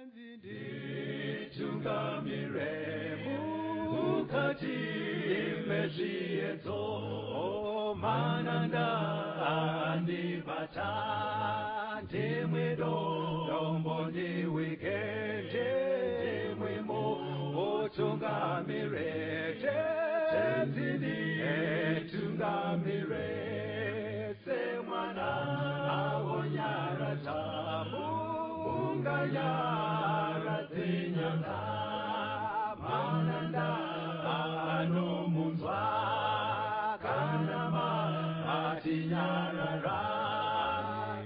Nditungamire mukati mezviedzo, mananda andibata, ndimwe dombo ndiwike, ndimwe mutungamire, Tenzi nditungamire, semwana awonyaradza munganyaradze nyanga, mananda anomunzwa kana matinyarara,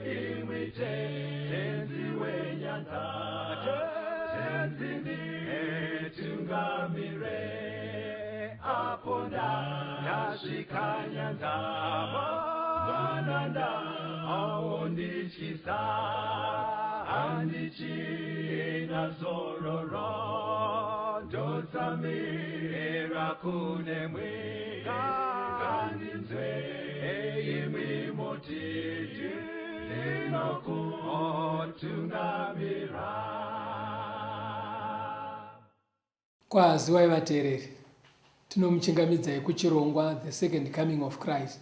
imwi Tenzi wenyanga, Tenzi nditungamire, apo ndasvika nyanza, mananda aondityisa, handichina zororo, ndotsamira kunemwi, ngandinzwe imwi moti ndinokutungamira. Kwaziwai vateereri, tinomuchingamidzai kuchirongwa The Second Coming of Christ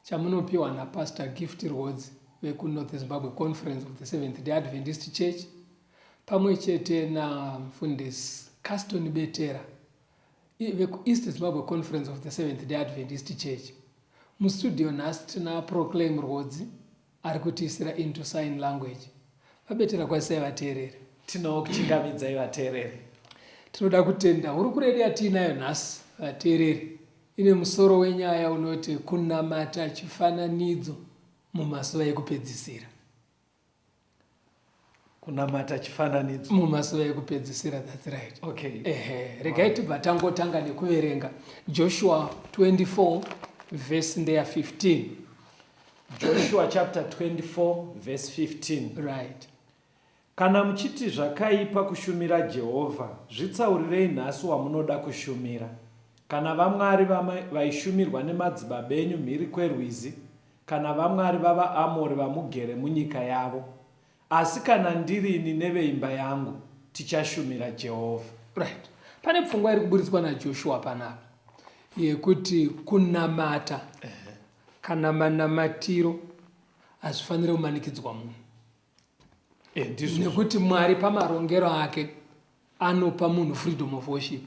chamunopiwa naPastor Gift Rwodzi vekuNorth Zimbabwe Conference of the Seventh Day Adventist Church pamwe chete naMufundisi Caston Betera vekuEast Zimbabwe Conference of the Seventh Day Adventist Church. Mustudio nhasi tina Proclaim Rwodzi ari kutiisira into sign language. VaBetera kwazisai vateereri. Tinokuchingamidzai vateereri. Tinoda kutenda hurukuro yedu yatiinayo nhasi vateereri ine musoro wenyaya unoti kunamata chifananidzo mumazuva ekupedzisira. Kunamata chifananidzo mumazuva ekupedzisira, that's right. Okay. Ehe, regai tibva tangotanga nekuverenga Joshua 24 verse ndeya 15. Joshua chapter 24 verse 15. Right. Kana muchiti zvakaipa kushumira Jehovha, zvitsaurirei nhasi wamunoda kushumira, kana vamwari vaishumirwa nemadzibaba enyu mhiri kwerwizi, kana vamwari vavaAmori vamugere munyika yavo. Asi kana ndirini neveimba yangu, tichashumira Jehovha. Right. Pane pfungwa iri kuburitswa naJoshua panapa yekuti kunamata kana manamatiro hazvifanire kumanikidzwa munhu. Eh, nekuti Mwari pamarongero ake anopa munhu freedom of worship.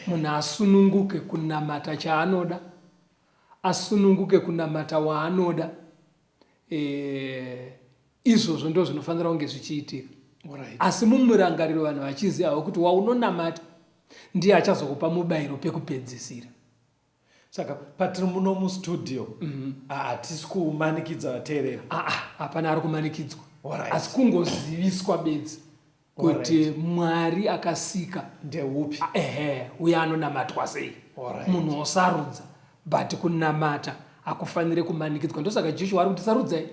Munhu asununguke kunamata chaanoda, asununguke kunamata waanoda. Izvozvo ndo zvinofanira kunge zvichiitika. Asi mumurangariro vanhu vachizivawo kuti waunonamata ndiye achazokupa mubayiro pekupedzisira. Saka patiri muno mustudio hatisi kumanikidza vateereri. Hapana ari kumanikidzwa. Asi kungoziviswa bedzi kuti Mwari akasika ndeupi, ehe, uye anonamatwa sei. Munhu osarudza, but kunamata hakufanire kumanikidzwa. Ndosaka Joshua ari kuti sarudzai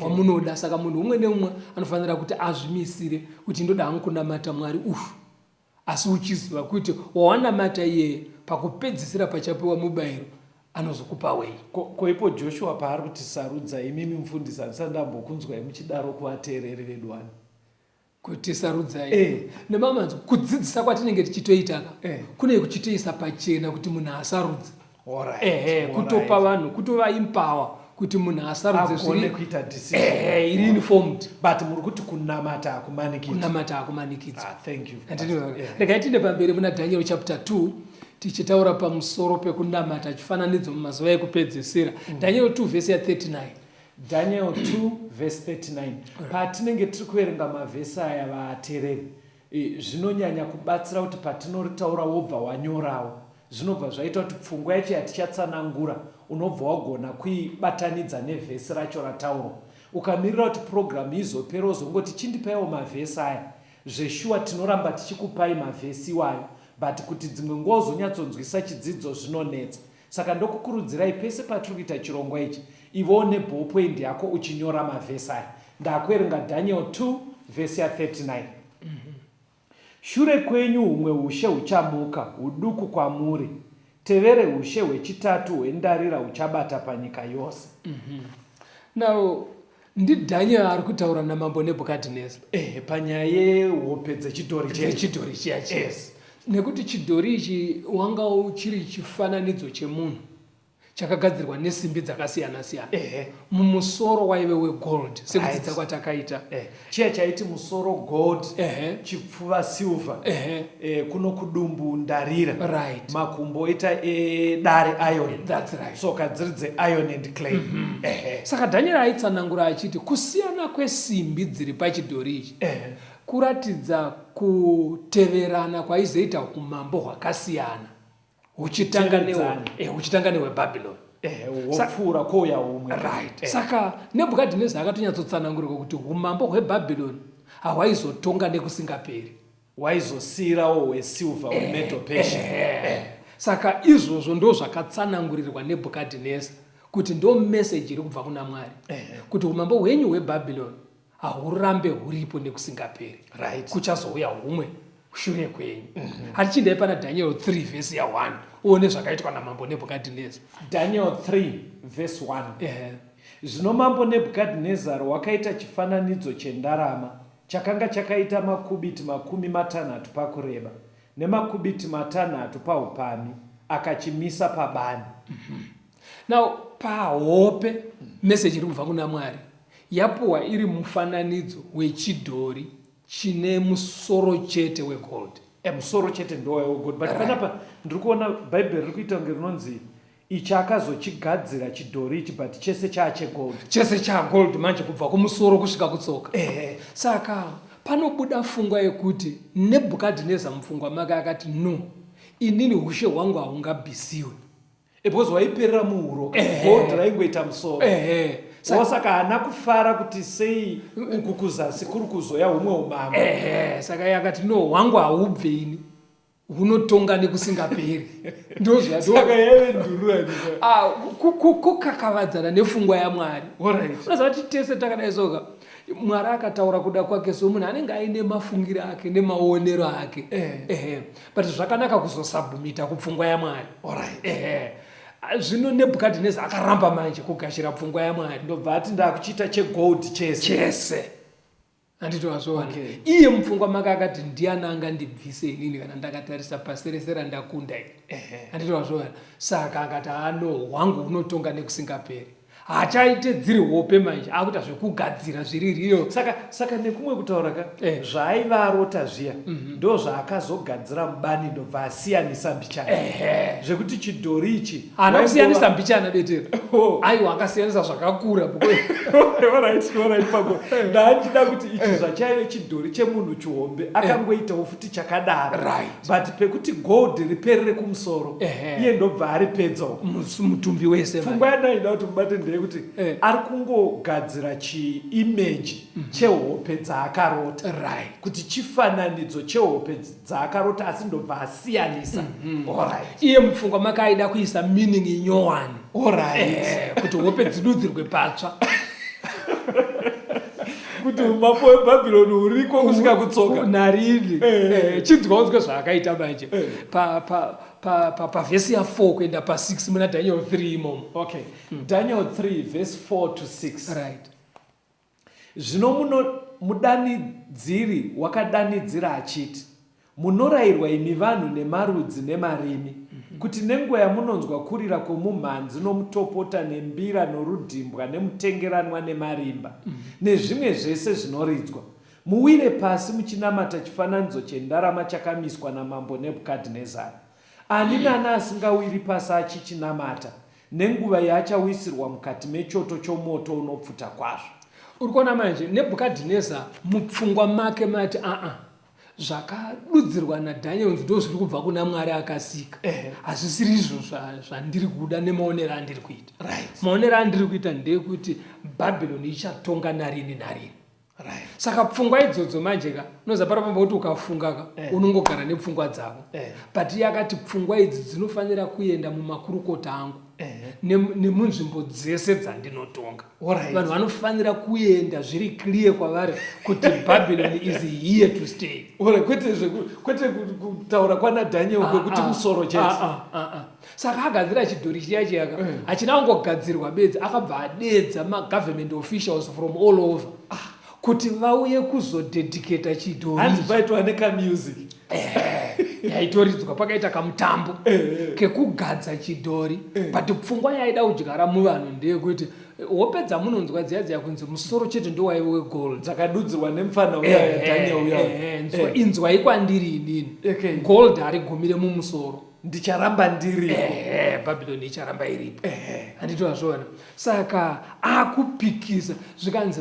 wamunoda. Saka munhu umwe neumwe anofanira kuti azvimisire kuti ndoda hangu kunamata Mwari uyu, asi uchiziva kuti wawanamata iyeye pakupedzisira pachapiwa mubayiro anozokupa wei. Ko ipo Joshua paari kuti sarudza, imimi mufundisi handisati ndambokunzwai muchidaro kuvateereri vedu wani. Kuti sarudzai nemamanzwi kudzidzisa kwatinenge tichitoitaka kune kuchitoisa pachena kuti munhu asarudze. Ehe, kutopa vanhu, kutova empower kuti munhu asarudze zviri kuita decision. Ehe, iri informed. But muri kuti kunamata hakumanikidzwi. Kunamata hakumanikidzwi. Thank you. Regai tiende pamberi muna Daniel chapter 2 tichitaura pamusoro pekunamata chifananidzo mumazuva ekupedzisira. Daniel 2 verse ya 39. Daniel 2 verse 39. Patinenge tiri kuverenga mavhesi aya vateereri, zvinonyanya kubatsira kuti patinoritaura wobva wanyorawo. Zvinobva zvaita kuti pfungwa yacho yatichatsanangura unobva wagona kuibatanidza nevhesi racho rataurwa. Ukamirira kuti purogiramu izopera wozongoti chindipaiwo mavhesi aya, zveshuwa tinoramba tichikupai mavhesi iwayo but kuti dzimwe nguva uzonyatsonzwisa chidzidzo zvinonetsa. Saka ndokukurudzirai pese patiri kuita chirongwa ichi, ivawo neballpoint yako uchinyora mavhesi aya. Ndakuverenga Daniel 2 vhesi ya 39. Shure kwenyu humwe ushe huchamuka, huduku kwamuri, tevere ushe hwechitatu hwendarira huchabata panyika yose. Now, NdiDaniel ari kutaura namambo Nebhukadhineza. Eh, panyaya yehope dzechidhori chiya. Dzechidhori chiya chiya. Yes. Nekuti chidhori ichi wanga chiri chifananidzo chemunhu chakagadzirwa nesimbi dzakasiyana siyana. Ehe. Mumusoro waive wegold sekudzidza Right. kwatakaita. Eh, chiya chaiti musoro gold, Ehe. chipfuva silver, Ehe. eh, kuno kudumbu ndarira, Right. makumbo oita edare iron. That's right. Tsoka dziri dzeiron and clay. Ehe. Saka Daniel aitsanangura achiti kusiyana kwesimbi dziri pachidhori ichi Ehe. kuratidza kuteverana kwaizoita umambo hwakasiyana huchitanga newe Kutevedzana. eh, huchitanga nehwebhabhiloni. Ehe, wopfuura kouya umwe. Right. Eh. Saka Nebhukadhineza akatonyatsotsanaangurwa kuti umambo hwebhabhiloni hahwaizotonga nekusingaperi. Waizosiirawo hwesilver hweMedo Persia. Eh. Saka izvozvo ndo zvakatsanangurirwa Nebhukadhineza kuti ndo meseji iri kubva kuna Mwari kuti umambo hwenyu hwebhabhiloni hahurambe huripo nekusingaperi. Right. Kuchazouya humwe shure kwenyu. Hatichindai pana Daniel 3 vhesi ya 1 uone zvakaitwa namambo Nebhukadhineza. Daniel 3 vhesi 1. Ehe. Zvino mambo Nebhukadhinezari wakaita chifananidzo chendarama chakanga chakaita makubiti 30 pakureba nemakubiti 6 paupamhi, akachimisa pabani. Now pahope message iri kubva kuna Mwari yapuwa iri mufananidzo wechidhori chine musoro chete wegold. Musoro chete ndowaiwo gold, but Right. panapa ndiri kuona Bhaibheri riri kuita kunge rinonzi ichi akazochigadzira chidhori ichi, but chese chaachegold. Chese chagold manje kubva kumusoro kusvika kutsoka. Ehe. Saka panobuda pfungwa yekuti Nebhukadhineza mupfungwa make akati no, inini hushe hwangu haungabvisiwe. Because waiperera muhuro, Ehe. gold raingoita musoro. Ehe. Wo saka haana kufara kuti sei uku kuzasi kuri kuzoya humwe umambo. Ehe, saka iye akati no, hwangu haubve ini, hunotonga nekusingaperi. Ndozva Saka yaive ndurura. Ah, kukakavadzana nefungwa yaMwari. Alright. Unoziva kuti tese takadai soka Mwari akataura kuda kwake so munhu anenge aine mafungiro ake nemaonero ake. Eh. Ehe. But zvakanaka kuzosubmita kupfungwa yaMwari. Alright. Ehe. Zvino Nebhukadhineza akaramba manje kugashira pfungwa yaMwari. Ndobva ati ndakuchiita chegold chese. Chese. Handiti wazviona? Okay. Iye mupfungwa make akati ndiani angandibvise inini kana ndakatarisa paserese randakunda iri. Ehe. Handiti wazviona? Saka akati ano hwangu hunotonga nekusingaperi. Hachaite dziri hope manje, akuita zvekugadzira zviri real. Saka nekumwe kutaura ka, Eh. zvaaiva arota zviya ndo zvaakazogadzira mubani ndobva asiyanisa mbichana. Ehe. Zvekuti chidhori ichi Haana waingova- kusiyanisa mbichana betero. Oh. Aiwa akasiyanisa zvakakura because Alright, alright, pako. Ndandida kuti ichi zvachaive chidhori chemunhu chihombe akangoitawo futi chakadaro. Right. But pekuti gold riperere kumusoro, Ehe. iye ndobva aripedzawo. Mutumbi wese manje. Pfungwa yandaida kuti mubate ndeyekuti Eh. ari kungogadzira chiimeji chehope dzaakarota. Right. Kuti chifananidzo chehope dzaakarota asi ndobva asiyanisa. Alright. Iye mupfungwa make aida kuisa meaning inyowani. Alright. Kuti hope dzidudzirwe patsva. Kuti umambo hweBhabhironi huriko kusvika kutsoka. Narini. Eh. Chinzwa unzwe zvaakaita manje. Eh. Pavhesi ya4 kuenda pa6 muna Daniel 3 imomo. Okay. Daniel 3 verse 4 to 6. Right. Zvino mudanidziri wakadanidzira achiti, munorayirwa imi vanhu nemarudzi nemarimi, kuti nenguva yamunonzwa kurira kwomumhanzi nomutopota nembira norudhimbwa nemutengeranwa nemarimba nezvimwe zvese zvinoridzwa, muwire pasi muchinamata chifananidzo chendarama chakamiswa namambo Nebhukadhinezari. Ani nani asingawiri pasi achichinamata, nenguva yaachawisirwa mukati mechoto chomoto unopfuta kwazvo. Uri kuona manje Nebhukadhineza mupfungwa make mati aa zvakadudzirwa naDaniel ndo zviri kubva kuna Mwari akasika. Ehe. Hazvisiri izvo zvandiri kuda nemaonero andiri kuita. Right. Maonero andiri kuita ndeyekuti Bhabhironi ichatonga narini narini. Right. Saka pfungwa idzodzo manje ka, unoziva parapamba kuti ukafunga ka, unongogara nepfungwa dzako. But iye akati pfungwa idzi dzinofanira kuenda mumakurukota angu nemunzvimbo dzese dzandinotonga. Vanhu vanofanira kuenda zviri clear kwavari kuti Babylon is here to stay. Alright, kwete kutaura kwana Daniel kwekuti musoro chete. Saka agadzira chidhori chiya chiyaka, hachina kungogadzirwa bedzi, akabva adedza magovernment officials from all over kuti vauye kuzodedicata chidhori. Hanzi paitwa nekamusic. Yaitoridzwa, pakaita kamutambo kekugadza chidhori. But pfungwa yaida kudyara muvanhu ndeyekuti hope dzamunonzwa dziya dziya kunzi musoro chete ndowaive wegold, dzakadudzirwa nemufana uya Daniel uya. Inzwai kwandiri inini, gold harigumire mumusoro. Ndicharamba ndiripo. Babylon icharamba iripo. Handiti wazviona? Saka akupikisa zvikanzi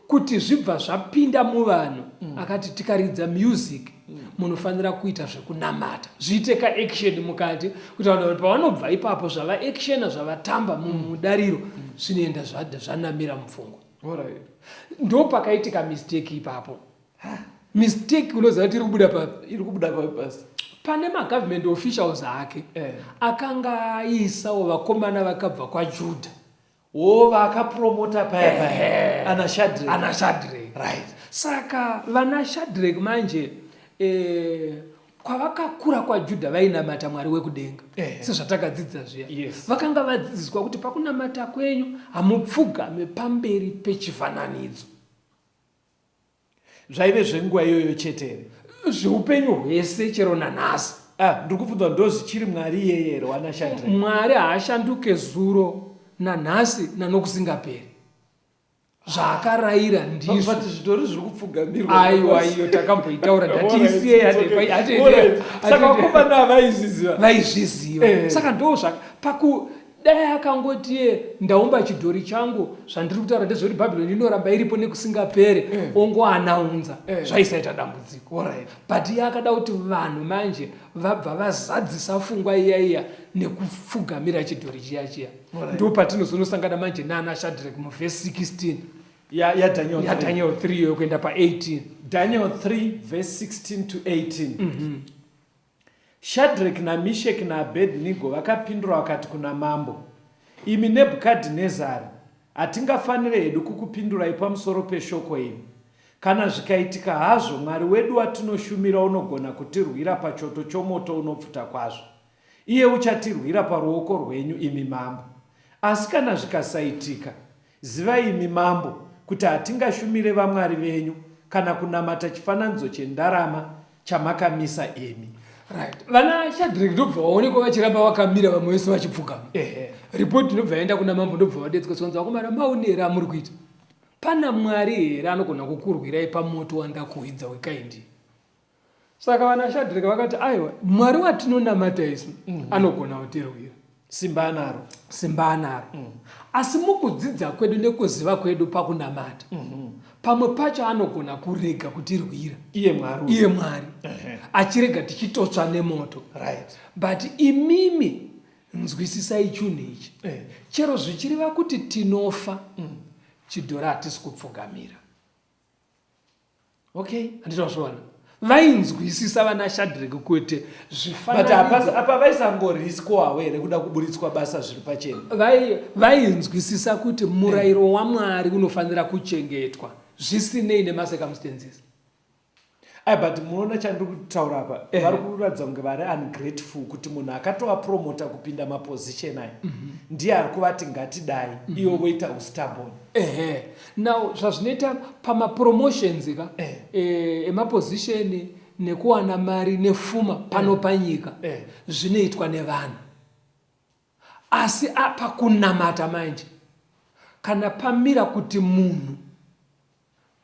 kuti zvibva zvapinda muvanhu. Akati tikaridza music, munofanira kuita zvekunamata, zviite kaaction mukati, kuti vanhu pavanobva ipapo zvava actiona, zvavatamba mudariro, zvinoenda zvanamira mupfungwa. Ndo pakaitika mistake ipapo. Mistake unoziva kuti iri kubuda papi? Iri kubuda papi, pasi? Pane magovernment officials ake akanga aisawo vakomana vakabva kwaJudha. Wo vakapromota paya paya, ana Shadrach. Ana Shadrach. Saka vana Shadrach manje, kwavakakura kwaJudha vainamata Mwari wekudenga, sezvatakadzidza zviya. Vakanga vadzidziswa kuti pakunamata kwenyu hamupfugame pamberi pechifananidzo. Zvaive zvenguva iyoyo chete here? Zveupenyu hwese, chero nanhasi. Ah, ndiri kubvunzwa, ndo zvichiri Mwari iyeye here wana Shadrach? Mwari haashanduke zuro nanhasi nanokusingaperi. Zvaakarayira ndizvo. But zvidhori zviri kupfugamirwa. Aiwa, iyo takamboitaura, ndatiisiye. Saka vakomana vaizviziva. Vaizviziva. Saka ndo zvaka paku dai akangotiye ndaumba chidhori changu, zvandiri kutaura ndezvekuti Bhabhironi inoramba iripo nekusingapere, ongoanaunza, zvaisaita dambudziko. But iye akada kuti vanhu manje vabva vazadzisa pfungwa iya iya nekupfugamira chidhori chiya chiya. Ndo patinozonosangana manje nana Shadrach muvhesi 16 yaDaniel. YaDaniel 3 iyo kuenda pa18. Daniel 3 verse 16 to 18. Shadrach naMisheki naAbednego vakapindura vakati kuna mambo, "Imi Nebhukadhinezari, hatingafaniri hedu kukupindurai pamusoro peshoko iri. Kana zvikaitika hazvo, Mwari wedu watinoshumira unogona kutirwira pachoto chomoto unopfuta kwazvo. Iye uchatirwira paruoko rwenyu, imi mambo. Asi kana zvikasaitika, zivai imi mambo, kuti hatingashumire vamwari venyu kana kunamata chifananidzo chendarama chamakamisa imi." Right, vana Shadrach ndobva vaonekwa vachiramba vakamira, vamwe vese vachipfugama. Ripoti ndobva yaenda kuna mambo, ndobva vadetswa zvikanzi, "Vakomana, maone here amuri kuita? Pana Mwari here anogona kukurwirai pamoto wandakuhwidza wekaindi?" Saka vana Shadrach vakati, "Aiwa, Mwari watinonamata isu anogona kutirwira." Simba anaro. Simba anaro. Asi mukudzidza kwedu nekuziva kwedu pakunamata, pamwe pacho anogona kurega kutirwira. Iye Mwari uyu. Iye Mwari achirega tichitotsva nemoto. But imimi nzwisisai chinhu ichi: chero zvichireva kuti tinofa, chidhori hatisi kupfugamira. Handitozviona, vainzwisisa vana Shadrach kuti But zvifananidzo apa vaisangoriskwawo here kuda kuburitswa basa zviri pachena? Vainzwisisa kuti murayiro waMwari unofanira kuchengetwa zvisinei nemacircumstances. Ai, but munoona chandiri kutaura apa? Vari kuratidza kunge vari ungrateful, kuti munhu akatovapromota kupinda maposition aya ndiye ari kuvati ngatidai, ivo voita ustubborn. Ehe, now zvazvinoita pamapromotions ka, emaposition nekuwana mari nefuma pano panyika, zvinoitwa nevanhu. Asi pakunamata manje, kana pamira kuti munhu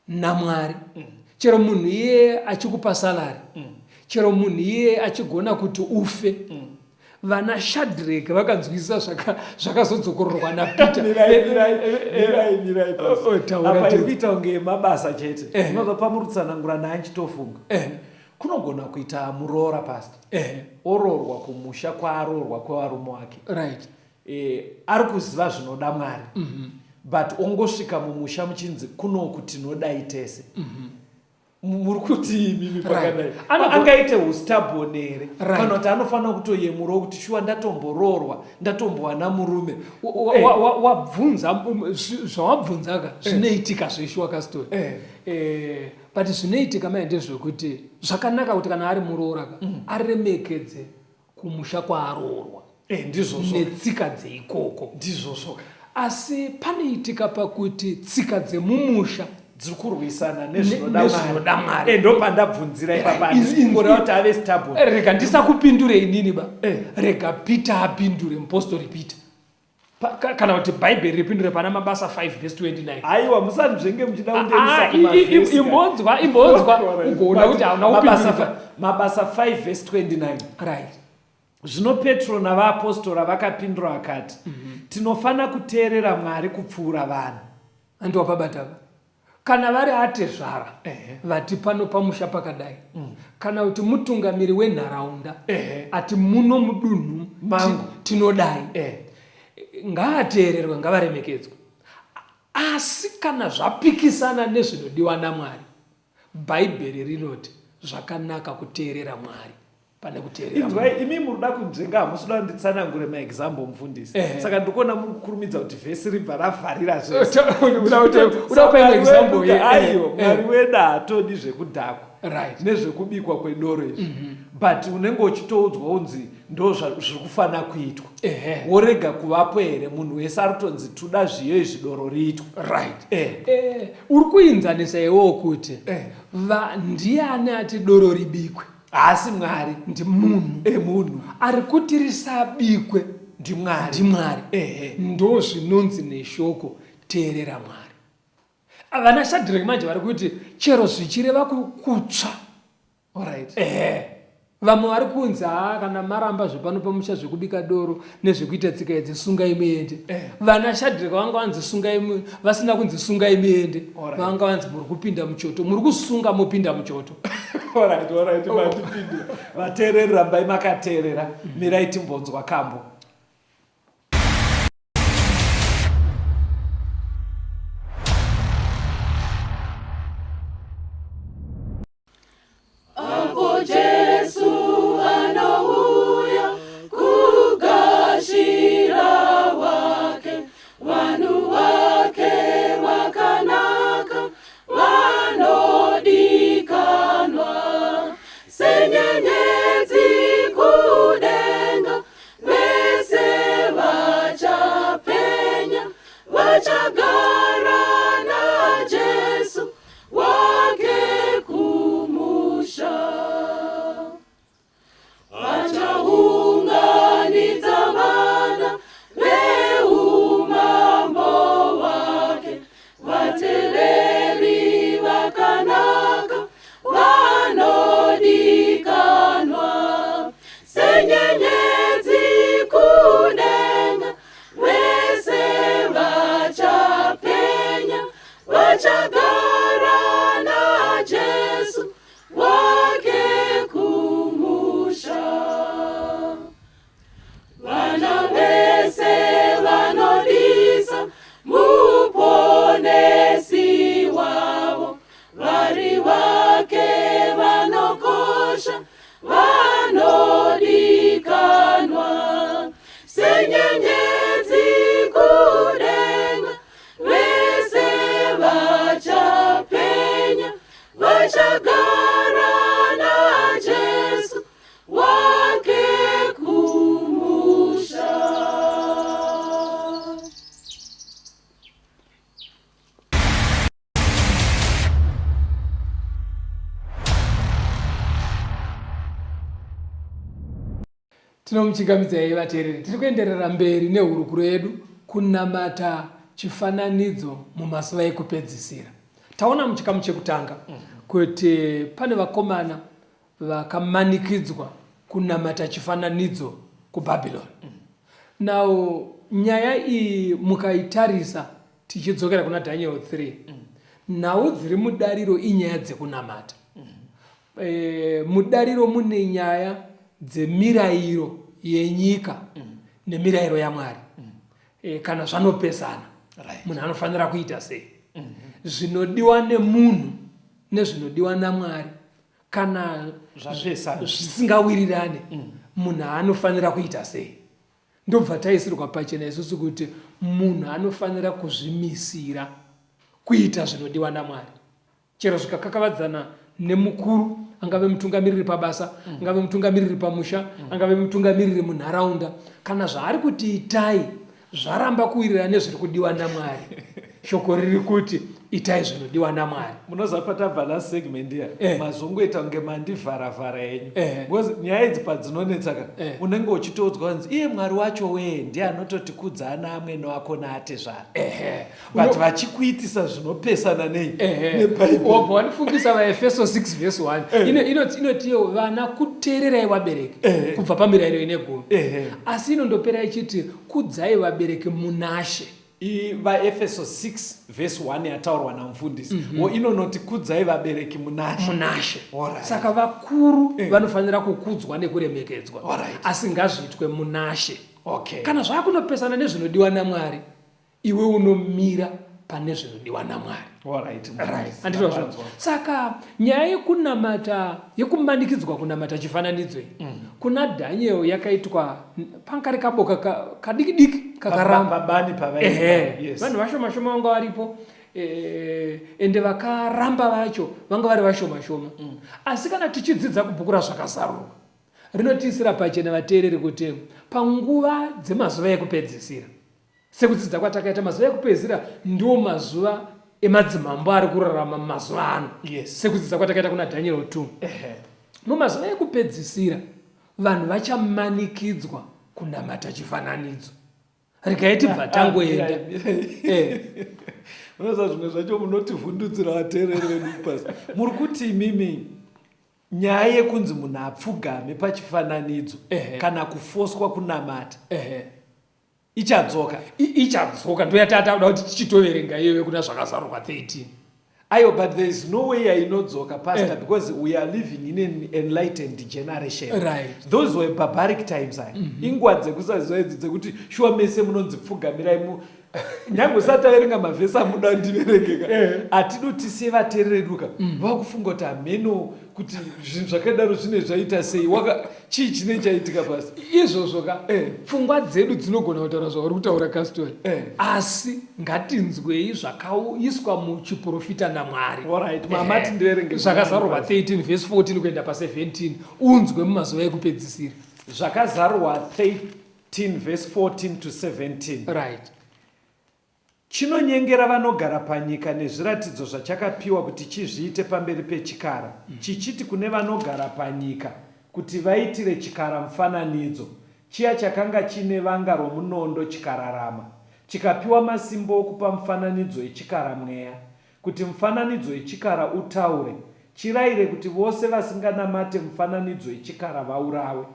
naMwari, chero munhu iyeye achikupa salary, chero munhu iyeye achigona kuti ufe. Vana Shadrach vakanzwisisa zvakazodzokororwa naPeter. Mirai, mirai, mirai, mirai. Oh, taura. Apa iri Tedzi. Kuita kunge mabasa chete. Unobva pamurutsanangura naanchitofunga, kunogona kuita muroora, pastor, oroorwa kumusha kwaaroorwa kwevarume wake. Ari kuziva zvinoda Mwari. But ongosvika mumusha muchinzi kunoku tinodai tese. Muri kuti imimi pakadai angaite hustubborn here kana kuti anofanira kutoyemurawo kuti shuwa ndatomboroorwa ndatombowana murume? Wabvunza zvawabvunzaka, zvinoitika zveshuwa kastori, but zvinoitika mai ndezvekuti zvakanaka kuti kana ari muroora ka aremekedze kumusha kwaaroorwa Ndizvozvo. Netsika dzeikoko. Ndizvozvo. Asi panoitika pakuti tsika dzemumusha dziri kurwisana nezvinoda Mwari. Ndopandabvunzira ipapa, handisi kuti ave stubborn. Rega ndisakupindure inini ba. Rega Peter apindure, mupostori Peter, kana kuti Bhaibheri ripindure pana Mabasa 5 vhesi 29. Aiwa, musanzvenge muchida kundiendesa kumavhesi. Imbonzwa, imbonzwa, ugoona kuti hauna kupindura. Mabasa 5 vhesi 29. Right. Zvino Petro navaapostora vakapindura vakati, Tinofanira kuteerera Mwari kupfuura vanhu. Andiwapabataka kana vari atezvara vati pano pamusha pakadai, kana kuti mutungamiri wenharaunda ati muno mudunhu mangu tinodai, ngaateererwe, ngavaremekedzwe. Asi kana zvapikisana nezvinodiwa naMwari, Bhaibheri rinoti zvakanaka kuteerera Mwari pane kuteerera. Inzwai, imi muruda kunzvenga, hamusi kuda kunditsanangure maexample, mufundisi. Saka ndiri kuona muri kukurumidza kuti vhesi ribva ravharira zvese. Uda kupa example? Aiwa, Mwari wedu haatodi zvekudhakwa nezvekubikwa kwedoro izvi, but unenge uchitoudzwa unzi ndo zviri kufanira kuitwa, worega kuvapo here? Munhu wese ari kutonzi tuda zviyo izvi, doro riitwa. Right. Uri kuinzanisa iwewo kuti ndiani ati doro ribikwe? Haasi Mwari. Ndimunhu. Emunhu. Ari kuti risabikwe. NdiMwari. NdiMwari. Ndo zvinonzi neshoko, teerera Mwari. Vana Shadrack manje vari kuti chero zvichireva kutsva. Alright. Ehe, vamwe vari kunzi, haa, kana maramba zvepano pamusha zvekubika doro nezvekuita tsika idzi, sungai muende. Vana Shadrack vanga vanzi sungai, vasina kunzi sungai muende. Vanga vanzi muri kupinda muchoto, muri kusunga mopinda muchoto. Alright, alright, matipindura. Vateereri, rambai makateerera. Mirai timbonzwa kambo. Apo Jesu anouya kugashira wake, vanhu vake vakanaka vanodikanwa, senyenyedzi kudenga, vese vachapenya, vachagara naJesu wake kumusha. Vachaunganidza vana veumambo hwake, vateereri vakanaka vanodikanwa, senyenyedzi kudenga, vese vachapenya, vachagara naJesu wake kumusha. Vana vese vanodisa Muponesi wavo, vari vake vanokosha vanodikanwa, senyenyedzi kudenga, vese vachapenya, vachagara naJesu wake kumusha. Tinomuchingamidzai vateereri, tiri kuenderera mberi nehurukuro yedu, kunamata chifananidzo mumazuva ekupedzisira. Taona muchikamu chekutanga kuti pane vakomana vakamanikidzwa kunamata chifananidzo kuBhabhironi. Now nyaya iyi mukaitarisa tichidzokera kuna Daniel 3, nhau dziri mudariro inyaya dzekunamata. Mudariro mune nyaya dzemirayiro yenyika nemirayiro yaMwari. Kana zvanopesana. Munhu anofanira kuita sei? Zvinodiwa nemunhu nezvinodiwa naMwari kana zvisingawirirane, munhu anofanira kuita sei? Ndobva taisirwa pachena isusu kuti munhu anofanira kuzvimisira kuita zvinodiwa naMwari. Chero zvikakakavadzana nemukuru, angave mutungamiriri pabasa, angave mutungamiriri pamusha, angave mutungamiriri munharaunda, kana zvaari kuti itai zvaramba kuwirirana nezviri kudiwa naMwari, shoko riri kuti itai zvinodiwa naMwari. Munoziva patabva last segment iya, mazongoita kunge mandivharavhara henyu, because nyaya idzi padzinonetsa ka, unenge uchitoudzwa kunzi iye Mwari wacho wee ndiye anototikudza ana amwene wako naatezvara, but vachikuitisa zvinopesana nei neBhaibheri. Wabva wandifungisa vaEfeso 6 vhesi 1. Inotiyo vana kuteererai vabereki kubva pamirayiro ine gumi, asi inondopera ichiti kudzai vabereki munaShe. VaEfeso 6 vhesi 1 yataurwa namufundisi, wo inonoti kudzai vabereki munaShe. Munashe. Saka vakuru vanofanira kukudzwa nekuremekedzwa, asi ngazviitwe munaShe. Kana zvakunopesana nezvinodiwa naMwari, iwe unomira pane zvinodiwa naMwari. Right. Saka nyaya yekunamata, yekumanikidzwa kunamata chifananidzo iyi, kuna Daniel yakaitwa pangari kaboka kadiki diki kakaramba. Pabani pavaenda. Vanhu vashoma shoma vanga varipo, ende vakaramba vacho vanga vari vashoma shoma. Asi kana tichidzidza kubhuku raZvakazarurwa, rinotiisira pachena vateereri kuti panguva dzemazuva ekupedzisira, sekudzidza kwatakaita, mazuva ekupedzisira ndiwo mazuva emadzimambo ari kurarama mumazuva ano. Sekudzidza kwatakaita kuna Daniel 2. Mumazuva ekupedzisira vanhu vachamanikidzwa kunamata chifananidzo. Regai tibva tangoenda. Unoziva zvimwe zvacho munotivhundutsira vateereri vedu pasi. Muri kuti imimi nyaya yekunzi munhu apfugame pachifananidzo kana kufoswa kunamata ichadzoka? Ichadzoka, ndoyatatakuda kuti tichitoverenga iyoyo kuna Zvakazarurwa 13. Ayo, but there is no way yainodzoka, pastor, because we are living in an enlightened generation. Those were barbaric times aya. Inguva dzekusaziva idzi, dzekuti shuwa mese munonzi pfugamirai mu nyange usati taverenga mavhesi amuda ndiverengeka, hatidi tisiye vateerereduka vakufunga kuti hameno kuti zvinhu zvakadaro zvine zvaita sei, waka chii chine chaitika pasi. Izvozvo ka, pfungwa dzedu dzinogona kutaura zvauri kutaura kastori, asi ngatinzwei zvakaiswa muchiprofita naMwari. Alright, mama, tindiverenge. Zvakazarurwa 13 vhesi 14 kuenda pa17, unzwe mumazuva ekupedzisira. Zvakazarurwa 13 vhesi 14 to 17. Chinonyengera vanogara panyika nezviratidzo zvachakapiwa kuti chizviite pamberi pechikara, chichiti kune vanogara panyika kuti vaitire chikara mufananidzo, chiya chakanga chine vanga romunondo chikararama. Chikapiwa masimba okupa mufananidzo echikara mweya, kuti mufananidzo wechikara utaure, chiraire kuti vose vasinganamate mufananidzo wechikara vaurawe.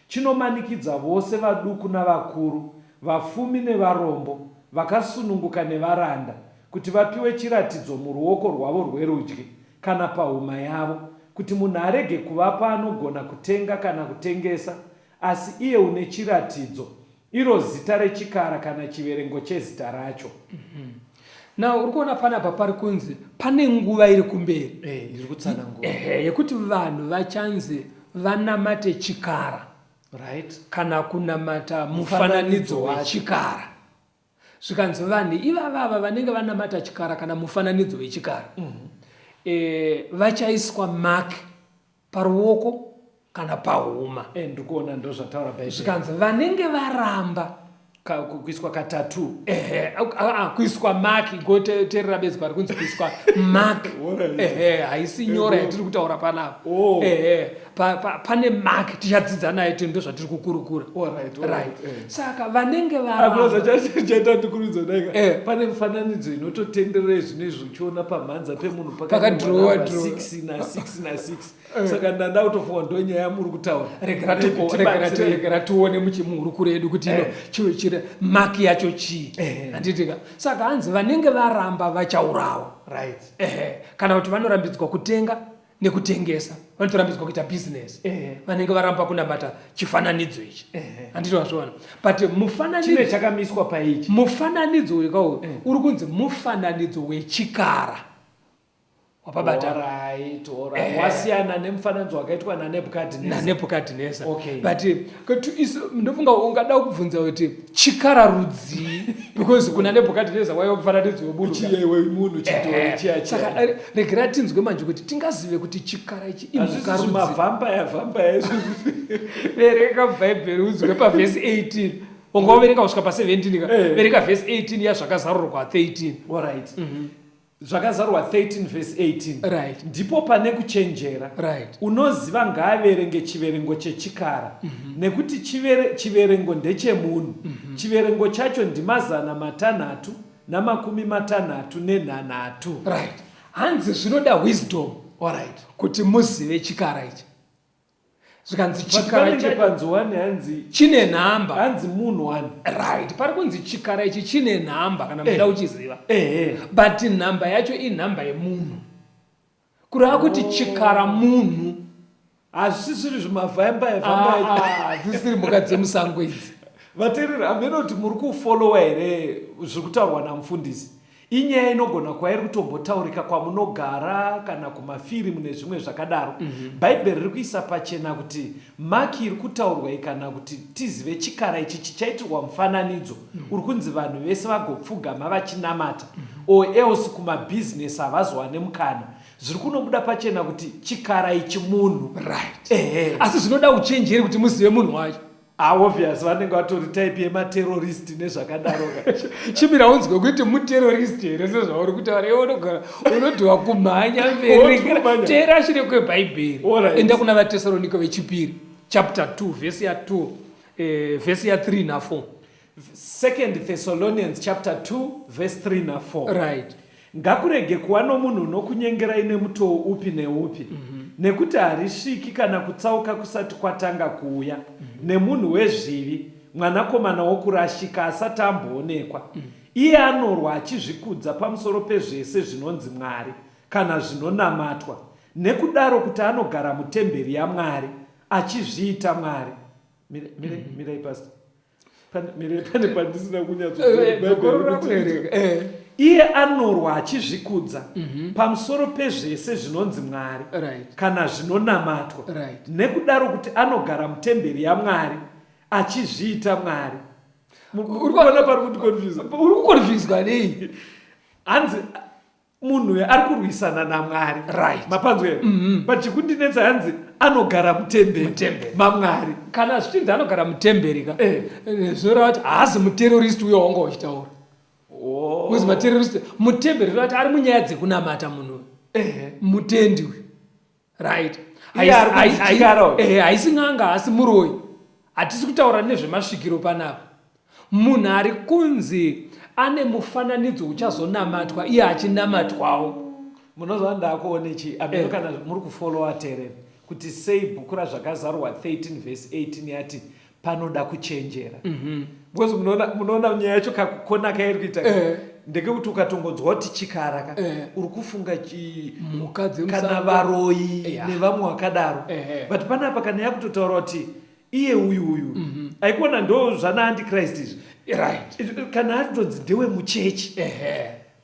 Chinomanikidza vose vaduku navakuru, vafumi nevarombo, vakasununguka nevaranda, kuti vapiwe chiratidzo muruoko rwavo rwerudyi kana pahuma yavo, kuti munhu arege kuvapa anogona kutenga kana kutengesa, asi iye une chiratidzo, iro zita rechikara kana chiverengo chezita racho. Now uri kuona panapa pari kunzi pane nguva iri kumberi iri kutsanangura yekuti vanhu vachanzi vanamate chikara kana kunamata mufananidzo wechikara. Zvikanzi vanhu ivavava vanenge vanamata chikara kana mufananidzo wechikara, vachaiswa mark paruoko kana pahuma. Ndikuona ndozvataura Bhaibheri. Zvikanzi vanenge varamba Kuiswa katatu. Ehe, kuiswa mark, goteerera bedzi pari kunzi kuiswa mark. Ehe, haisi nyora yatiri kutaura panapa. Ehe, pane mark tichadzidza naye, tino ndozvatiri kukurukura. Right. Saka vanenge varamba. Chaita ndikurudzo daika. Pane mifananidzo inototenderera zvino izvi uchiona pamhanza pemunhu pakadhirowa 6 na 6 na 6. Saka ndanda kutofunga ndonyaya yamuri kutaura. Regera tione muhurukuro yedu kuti ino chive chiri maki yacho chii. Handitika. Saka hanzi vanenge varamba vachaurawa. Ehe, kana kuti vanorambidzwa kutenga. nekutengesa vanotorambidzwa kuita business vanenge varamba kunamata chifananidzo ichi. Handiti wazviona? But mufananidzo chakamiswa paichi, mufananidzo uyu kauyu uri kunzi mufananidzo wechikara. Wapabata? Right, alright. Wasiyana nemufananidzo wakaitwa naNebukadhineza. NaNebukadhineza. But kuti ndofunga ungada kubvunza kuti chikara rudzii, because kuna Nebukadhineza waiva mufananidzo wemunhu. Chiyewe munhu, chidhori chiya chiya. Saka regera tinzwe manje kuti tingazive kuti chikara ichi imhuka Hazvisi rudzi. Zvimavampire vampire izvi. Verenga Bhaibheri unzwe pavhesi 18. Unga waverenga kusvika pa17 ka. Verenga vhesi 18 yaZvakazarurwa 13. Alright. Zvakazarurwa 13 vhesi 18. Ndipo pane kuchenjera. Unoziva ngaaverenge chiverengo chechikara, nekuti chiverengo ndechemunhu. Chiverengo chacho ndi663. Right, hanzi zvinoda wisdom kuti muzive chikara ichi. Zvikanzi chikara panenge panzi one, hanzi chine nhamba. Hanzi munhu one. Right, pari kunzi chikara ichi chine nhamba kana muchida kuchiziva, but nhamba yacho inhamba yemunhu, kureva kuti chikara munhu. Hazvisisiri zvimavampire vampire. Ah, dzisiri mhuka dzemusango idzi. Vateereri, hameno kuti muri kufollowa here zviri kutaurwa namufundisi. Inyaya inogona kuva iri kutombotaurika kwamunogara kana kumafirimu nezvimwe zvakadaro. Bhaibheri riri kuisa pachena kuti mark iri kutaurwa iyi, kana kuti tizive chikara ichi chichaitirwa mufananidzo uri kunzi vanhu vese vagopfugama vachinamata, or else kumabhizinesi havazowane mukana, zviri kunobuda pachena kuti chikara ichi munhu. Asi zvinoda uchenjeri kuti muzive munhu wacho. Ah, obvious, vanenge vatori type yematerrorist nezvakadaro ka. Chimira unzwe kuti muterrorist here sezvauri kutaura iwe. Unogara unodhiwa kumhanya mberi. Woti kumhanya. Teera shure kwebhaibheri. Enda kuna VaTesaronika vechipiri chapter 2 vhesi ya2, vhesi ya3 na4. Second Thessalonians chapter 2 verse 3 na4. Ngakurege kuva nomunhu unokunyengerai nemutoo upi neupi, nekuti harisviki kana kutsauka kusati kwatanga kuuya, nemunhu wezvivi, mwanakomana wokurashika, asati amboonekwa. Iye anorwa achizvikudza pamusoro pezvese zvinonzi Mwari kana zvinonamatwa, nekudaro kuti anogara mutemberi yaMwari achizviita Mwari. Mirai, pastor. Mirai, pane pandisina Dzokorora kuverenga. Iye anorwa achizvikudza pamusoro pezvese zvinonzi Mwari kana zvinonamatwa, nekudaro kuti anogara mutemberi yaMwari achizviita Mwari. Uri kuona pari kundiconfusa? Uri kuconfuswa nei? Hanzi munhu uyu ari kurwisana naMwari. Mapanzwa here? But chikundinetsa, hanzi anogara mutemberi Mutemberi. maMwari. Kana zvichinzi anogara mutemberi ka, zvinoreva kuti haasi muterrorist uyo wanga uchitaura. Because materrorist mutemberi, zvinoreva kuti ari munyaya dzekunamata munhu uyu. Mutendi uyu, right? Iye ari kunzi chikara uyu. Haisi n'anga, haasi muroyi. Hatisi kutaura nezvemasvikiro panapa. Munhu ari kunzi ane mufananidzo uchazonamatwa, iye achinamatwawo. Munozva ndakuone chi ameno kana muri kufollowa tereni kuti sei bhuku raZvakazarurwa 13 vhesi 18 yati panoda kuchenjera, because munoona nyaya yacho kakukona kairi kuita ndekekuti ukatongonzwa kuti chikara ka, uri kufunga mhuka kana dzemusango. Varoyi nevamwe vakadaro. But panapa kana yakutotaura kuti iye uyu aikuona ndo zvana antichrist izvi. Kana atonzi ndewemuchechi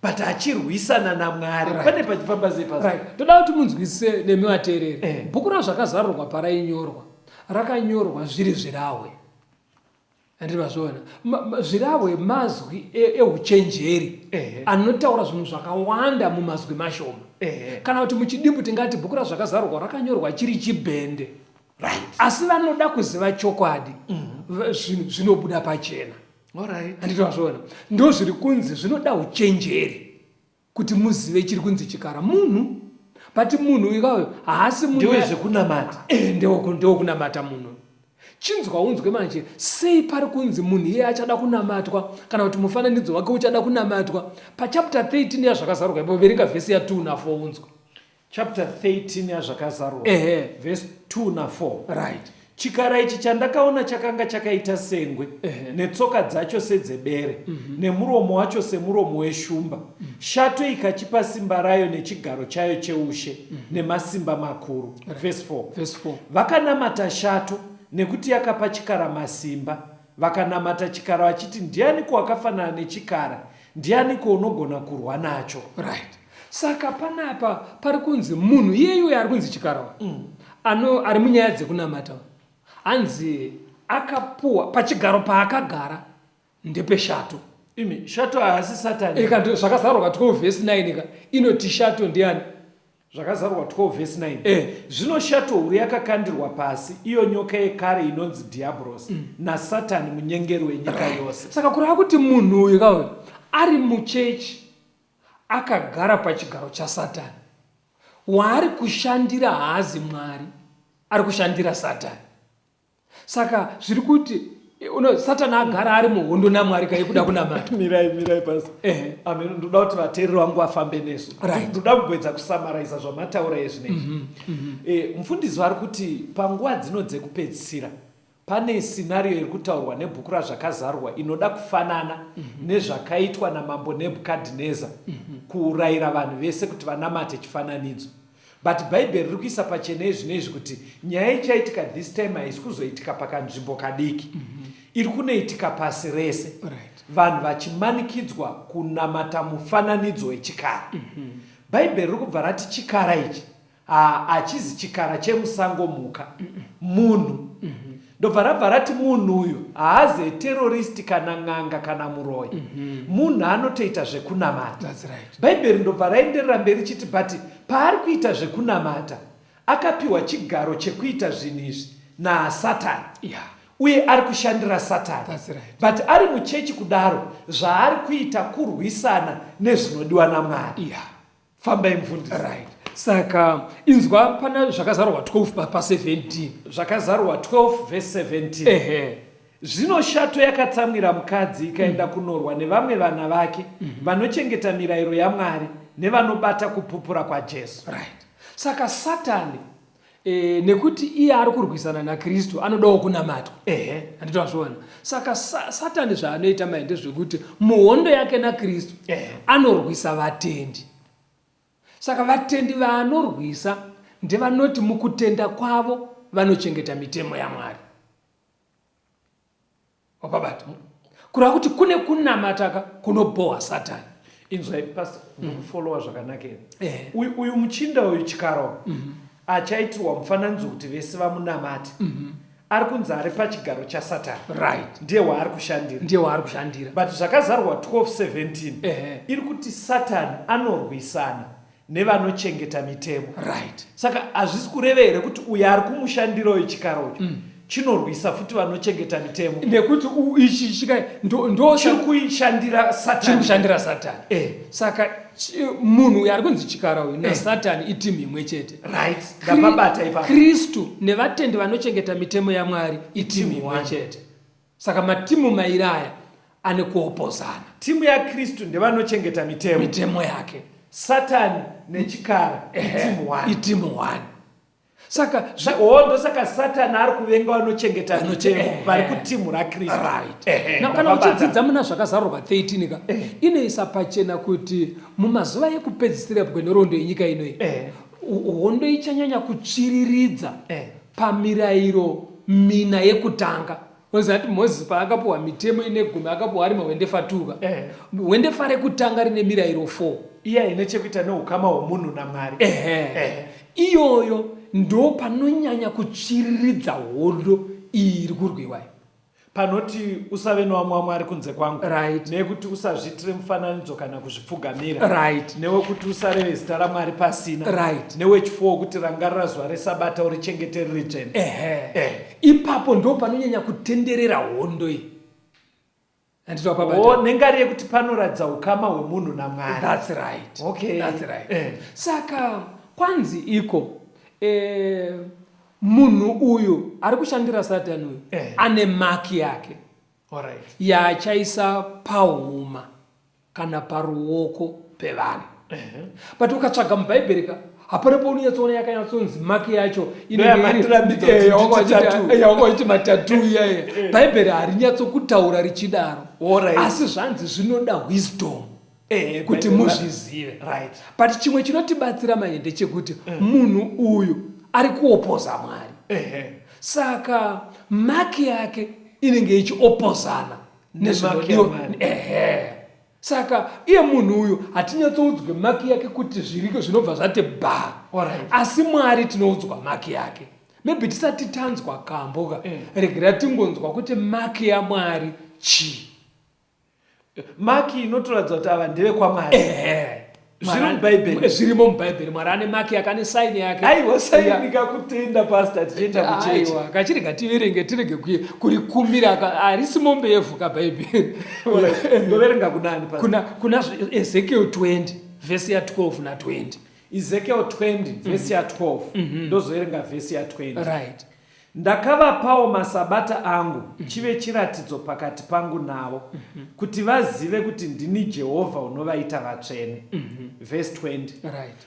but achirwisana naMwari, pane pachifamba sei pasi? Right, toda kuti munzwisise nemi vateereri. Bhuku raZvakazarurwa parainyorwa, rakanyorwa zviri zvirahwe, handiti vazviona? Zvirahwe mazwi euchenjeri anotaura zvinhu zvakawanda mumazwi mashoma. Kana kuti muchidimbu tingati bhuku raZvakazarurwa rakanyorwa chiri chibhende, asi vanoda kuziva chokwadi, zvinhu zvinobuda pachena. Handiti vazviona? Ndo zviri kunzi zvinoda uchenjeri kuti muzive chiri kunzi chikara munhu, but munhu ikayo haasi munhu. Ndewezvekunamata. Ndewekunamata munhu. Chinzwa unzwe manje, sei pari kunzi munhu iye achada kunamatwa, kana kuti mufananidzo wake uchada kunamatwa? Pachapter 13 yaZvakazarurwa ipo, verenga vhesi ya2 na4 unzwe. Chapter 13 yaZvakazarurwa, verse 2 na4. Chikara ichi chandakaona chakanga chakaita sengwe, netsoka dzacho sedzebere, mm -hmm. nemuromo wacho semuromo weshumba. Mm -hmm. Shato ikachipa simba rayo nechigaro chayo cheushe mm -hmm. nemasimba makuru. Right. Verse 4. Verse 4. Vakanamata shato nekuti yakapa chikara masimba. Vakanamata chikara vachiti, ndianiko wakafanana nechikara? Ndianiko unogona kurwa nacho? Right. Saka panapa pari kunzi munhu iyeyu uyo ari kunzi chikara mm. ano ari munyaya dzekunamata hanzi akapuwa pachigaro paakagara ndepeshato. Imi shato haasi satani. Ika zvakazarurwa 12 verse 9 ka inoti shato ndiani? Zvakazarurwa 12 verse 9. Eh. Zvino shato huru yakakandirwa pasi, iyo nyoka yekare inonzi Dhiabhorosi mm. naSatani munyengeri wenyika yose. Saka kureva kuti munhu uyu kauyu ari muchechi akagara pachigaro chaSatani. Waari kushandira haazi Mwari, ari kushandira Satani. Saka zviri kuti uno Satani agara ari muhondo naMwari kai kuda kunamata. Mirai, mirai pasi. Ehe. Amen. Ndoda kuti vateereri vangu vafambe nesu. Right. Ndoda kugoedza kusamaraiza zvamataura ezvinezvi. Mm -hmm. Mm -hmm. E, mufundisi vari kuti panguva dzino dzekupedzisira Pane scenario iri kutaurwa nebhuku raZvakazarurwa inoda kufanana mm -hmm. nezvakaitwa namambo Nebhukadhineza mm -hmm. kuurayira vanhu vese kuti vanamate chifananidzo. But Bhaibheri riri kuisa pachena izvino izvi kuti nyaya ichaitika this time haisi kuzoitika pakanzvimbo kadiki mm -hmm. iri kunoitika pasi rese right. Vanhu vachimanikidzwa kunamata mufananidzo wechikara. Mm -hmm. Bhaibheri riri kubva rati chikara ichi hachizi chikara chemusango mhuka munhu ndobva rabva rati munhu uyu haazi terrorist kana n'anga kana muroyi mhm. munhu anotoita zvekunamata bhaibheri ndobva raenderera mberi chiti but paari kuita zvekunamata akapiwa chigaro chekuita zvinhu izvi nasatani yeah. uye ari kushandira satani right. but ari muchechi kudaro zvaari kuita kurwisana nezvinodiwa namwari yeah. Fambai mufundisi. Right. Saka inzwa pana zvakazarurwa 12 pa 17. Zvakazarurwa 12 verse 17. Ehe. Zvino shato yakatsamwira mukadzi ikaenda mm. kunorwa nevamwe vana vake mm -hmm. vanochengeta mirayiro yaMwari nevanobata kupupura kwaJesu. Right. Saka Satani E, nekuti iye ari kurwisana naKristu anodawo kunamatwa. Ehe. Handiti wazviona? Saka sa, Satani zvaanoita mai ndezvekuti muhondo yake naKristu anorwisa vatendi. Saka vatendi vaanorwisa ndevanoti mukutenda kwavo vanochengeta mitemo yaMwari. Wapabata? Kureva kuti kune kunamata ka kunobhohwa Satani. Inzwai pastor, ndikufollowa zvakanaka here? Eh. Uyu uyu muchinda uyu chikaro mm -hmm. achaitirwa mufananidzo kuti vese vamunamate. Mm -hmm. Ari kunzi ari pachigaro chaSatani. Right. Ndiye waari kushandira. Ndiye waari kushandira. But zvakazarwa 12:17 eh. iri kuti Satani anorwisana nevanochengeta mitemo. Right. Saka hazvisi kureva here kuti uyo ari kumushandira uyu chikaro uyu mm. chinorwisa futi vanochengeta mitemo? Nekuti ichi chika ndo, ndo chiri kuishandira Satani. Chiri kushandira Satani. Eh. Saka munhu uyu ari kunzi chikara uyu eh. naSatani itimu imwe chete. Right. Ndapabata ipapo. Kristu nevatendi vanochengeta mitemo yaMwari itimu imwe chete. Saka matimu mairi aya ane kuopozana. Timu yaKristu ndevanochengeta mitemo. Mitemo yake. Satani nechikara itimu one. Itimu one. Saka oh, ndosaka Satani ari kuvenga vanochengeta mitemo vari kutimu raKristu. Right. Now, kana uchidzidza muna Zvakazarurwa 13 ka inoisa pachena kuti mumazuva ekupedzisira kwenhoroondo yenyika inoyi hondo ichanyanya kutsviriridza pamirayiro mina yekutanga. Unoziva kuti Mozisi paakapiwa mitemo ine gumi akapiwa ari mahwendefa tuka. Eh. Hwendefa rekutanga rine mirayiro 4. Iya ine chekuita neukama hwomunhu naMwari. Ehe. Eh. Iyoyo ndo panonyanya kutsviriridza hondo iyi iri kurwiwa iyi. Panoti usave newamwe wamwari kunze kwangu. Right. Nekuti usazviitire mufananidzo kana kuzvipfugamira. Right. Newekuti usareve zita raMwari pasina. Right. Newechifour wekuti rangarira zuva resabata urichengete riri dzvene. Ehe. Eh. Ipapo ndo panonyanya kutenderera hondo iyi. Handiti wapabata? Oh, nengari yekuti panoratidza ukama hwemunhu naMwari. That's right. Okay. That's right. Eh. Saka kwanzi iko eh, munhu uyu ari kushandira Satani uyu eh, ane maki yake Alright. yaachaisa pahuma kana paruoko pevanhu. Eh. But ukatsvaga mubhaibheri ka Hapana paunonyatsoona yakanyatsonzi maki yacho inengeyawanga uchiti matatu iyaye. Bhaibheri harinyatsokutaura richidaro, asi zvanzi zvinoda wisdom kuti muzvizive. But chimwe chinotibatsira manje ndechekuti munhu uyu ari kuopoza Mwari, saka maki yake inenge ichiopozana nezvinodiwa. Ehe, saka iye munhu uyu hatinyatsoudzwe maki yake kuti zviriko zvinobva zvati ba, asi Mwari tinoudzwa maki yake. Maybe tisati tanzwa kambo ka, regera tingonzwa kuti maki yaMwari chii. Maki inotoratidza kuti ava ndevekwamwari. Zviri muBhaibheri. Zvirimo muBhaibheri. Mwari ane maki yake, ane saini yake. Aiwa, saini kakutenda pastor, tichienda kuchechi. Aiwa, kachirega tiverenge, tirege kurikumira. Harisi mombe yevhu kaBhaibheri. Ndoverenga kunani pastor? Kuna Ezekiel 20 vhesi ya 12 na 20. Ezekiel 20 vhesi ya 12, ndozoverenga vhesi ya 20. Ndakavapawo masabata angu, chive chiratidzo pakati pangu navo, kuti vazive kuti ndini Jehovha unovaita vatsvene. Vhesi 20.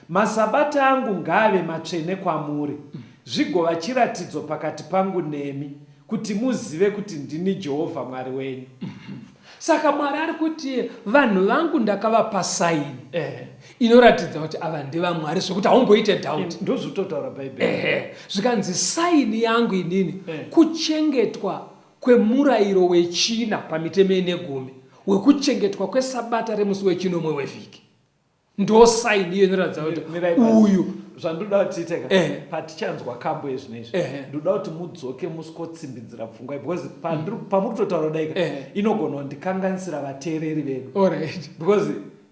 Masabata angu ngaave matsvene kwamuri, zvigova chiratidzo pakati pangu nemi, kuti muzive kuti ndini Jehovha Mwari wenyu. Saka Mwari ari kuti vanhu vangu ndakavapa saini inoratidza kuti ava ndevaMwari, zvekuti haumboite doubt. Ndozvitotaura Bhaibheri. Ehe, zvikanzi saini yangu inini kuchengetwa kwemurayiro wechina pamitemo ine gumi, wekuchengetwa kwesabata remusi wechinomwe wevhiki. Ndo saini iyo inoratidza kuti uyu. Zvandoda kuti tiite ka, patichanzwa kambo yezvino izvi, ndoda kuti mudzoke musikotsimbidzira pfungwa, because pamuri kutotaura dai ka, inogona kundikanganisira vateereri vedu. Because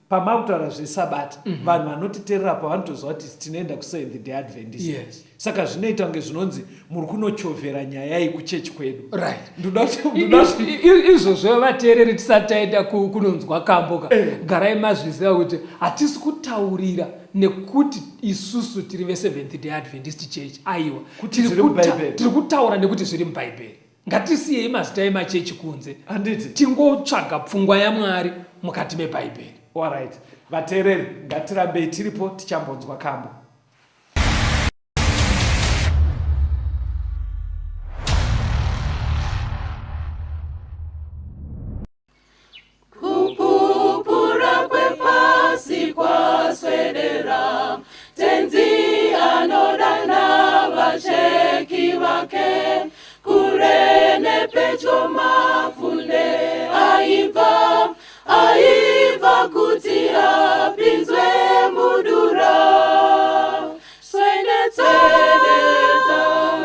pamakutaura zvesabata, vanhu vanotiteerera pavanotoziva kuti tinoenda kuSeventh Day Adventist. Saka zvinoita kunge zvinonzi muri kunochovhera nyaya iyi kuchechi kwedu. Izvozvo vateereri, tisati taenda kunonzwa kambo ka, garai mazviziva kuti hatisi kutaurira nekuti isusu tiri veSeventh Day Adventist Church. Aiwa, tiri kutaura nekuti zviri muBhaibheri. Ngatisiyei mazita emachechi kunze, handiti, tingotsvaga pfungwa yaMwari mukati meBhaibheri. Alright, vateereri, ngatirambei tiripo, tichambonzwa kambo. Kupupura kwepasi kwaswedera, Tenzi anodana vacheki vake, kure nepedyo mapfunde aibva, aibva kuti apinzwe mudura. Swededza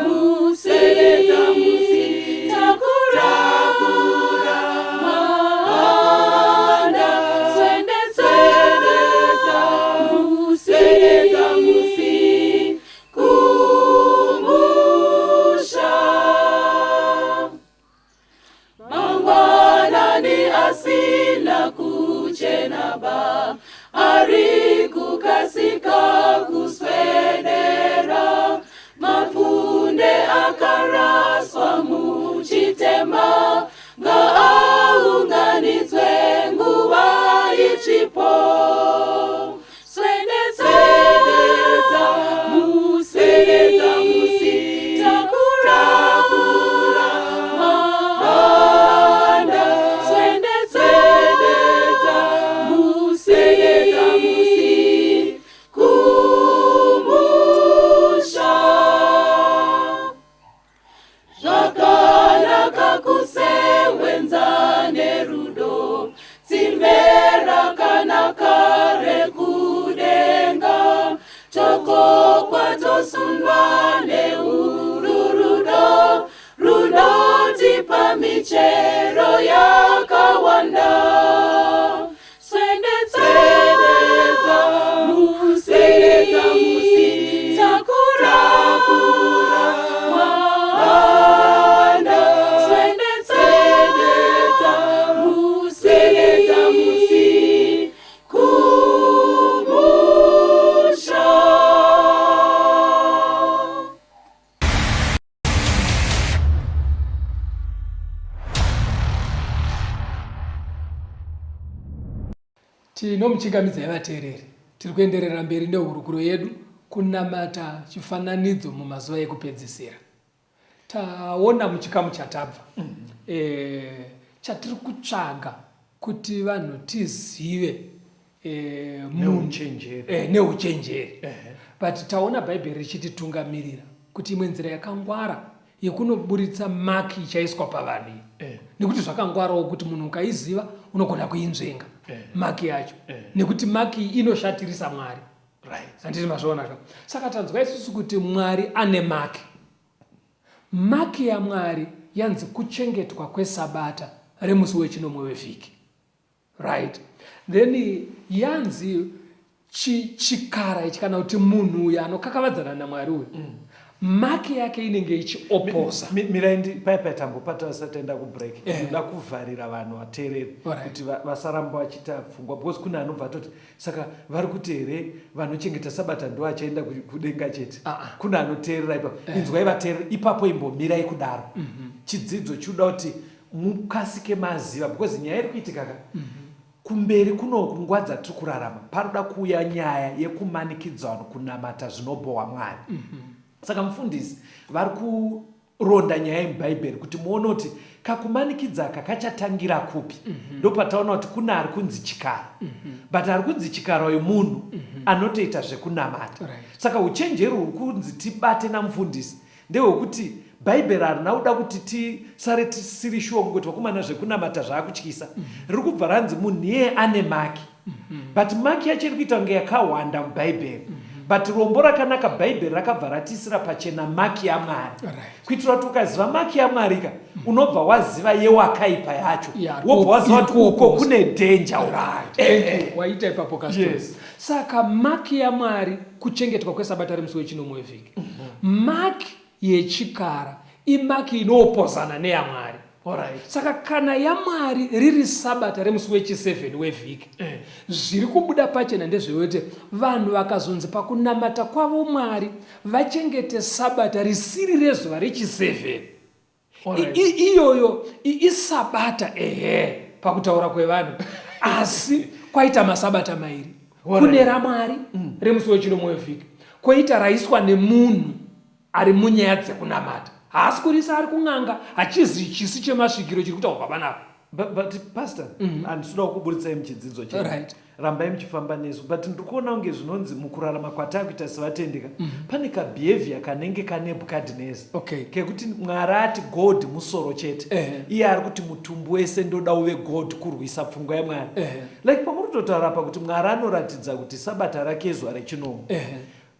musi, takura manda. Swededza musi kumusha. Mangwanani asina kuchena ba, ari kukasika kuswedera. Mapfunde akaraswa muchitema ngaaunganidzwe nguva ichipo. Swededza musi, takura manda. Swededza musi kumusha. Zvakanaka kusewenza nerudo, tsimbe rakanaka rekudenga, tokokwa tosundwa neuru rudo runotipa michero yakawanda. Swededza musi, takura manda. Swededza musi kumusha. Tinomuchingamidzai vateereri. Tiri kuenderera mberi nehurukuro yedu. Kunamata chifananidzo mumazuva ekupedzisira. Taona muchikamu chatabva mm -hmm. e, chatiri kutsvaga kuti vanhu tizive e, neuchenjeri e, neuchenjeri. But taona Bhaibheri richititungamirira kuti imwe nzira yakangwara yekunoburitsa maki ichaiswa pavanhu iyi eh. Nekuti zvakangwarawo kuti munhu ukaiziva unogona kuinzvenga eh. Maki yacho eh. Nekuti maki iyi inoshatirisa Mwari right. Handiti mazviona ka? Saka tanzwa isusu kuti Mwari ane maki. Maki yaMwari yanzi kuchengetwa kwesabata remusi wechinomwe wevhiki, right? Then yanzi chikara ichi kana kuti munhu uyu anokakavadzana naMwari uyu mm. Maki yake inenge ichioposa. Mirai paya paya tambopata vasati taenda kubreak ndinoda eh. Kuvharira vanhu vateereri kuti vasaramba vachiita pfungwa because kune anobva atoti saka vari kuti here vanochengeta sabata ndo achaenda kudenga chete ah, ah. Kune anoteerera ipapo eh. Inzwai vateereri ipapo imbomirai kudaro mm -hmm. Chidzidzo chinoda kuti mukasike maziva because nyaya iri kuitika ka mm -hmm. Kumberi kunoku nguva dzatiri kurarama panoda kuuya nyaya yekumanikidza vanhu kunamata zvinobhowa Mwari mm -hmm. Saka mufundisi vari kuronda nyaya yemubhaibheri kuti muone kuti kakumanikidza aka kachatangira kupi mm -hmm. Ndopataona kuti kune ari kunzi chikara mm -hmm. But ari kunzi chikara uyu munhu mm -hmm. Anotoita zvekunamata right. Saka uchenjeri huri kunzi tibate namufundisi ndehwekuti bhaibheri harina kuda kuti tisare tisiri shuwa kungoti vakomana zvekunamata zvaakutyisa mm -hmm. Riri kubva ranzi munhu iyeye ane maki mm -hmm. But maki yacho iri kuita kunge yakawanda mubhaibheri mm -hmm. But rombo rakanaka bhaibheri rakabva ratiisira pachena maki yamwari right. Kuitira kuti ukaziva maki yamwari ka mm -hmm. Unobva waziva yewakaipa yacho yeah, wobva waziva kuti uko kune dhenja right. eh, eh. Waita ipapo yes. Saka maki yamwari kuchengetwa kwesabata remusi wechinomwe wevhiki mm -hmm. Maki yechikara imaki inoopozana neyamwari right. Saka kana yamwari riri sabata remusi wechi7 wevhiki eh. Zviri kubuda pachena ndezvekuti vanhu vakazonzi pakunamata kwavo Mwari vachengete sabata risiri rezuva rechi7 iyoyo isabata ehe pakutaura kwevanhu asi kwaita masabata mairi kune ramwari mm. Remusi wechinomwe wevhiki kwoita raiswa nemunhu ari munyaya dzekunamata haasi kurisa ari kun'anga hachizi chisi chemasvikiro chiri kutaurwa panapa but pastor handisi mm -hmm. kuburitsai muchidzidzo che right. Rambai muchifamba nesu but ndiri kuona kunge zvinonzi mukurarama kwatakuita sevatendeka mm -hmm. Pane kabehavior kanenge kanebukadnezar okay. Kekuti Mwari ati gold musoro chete eh. Iye ari kuti mutumbu wese ndoda uve gold kurwisa pfungwa yamwari eh. Like pamuri kutotaura apa kuti Mwari anoratidza kuti sabata rake izuva rechinomwe eh.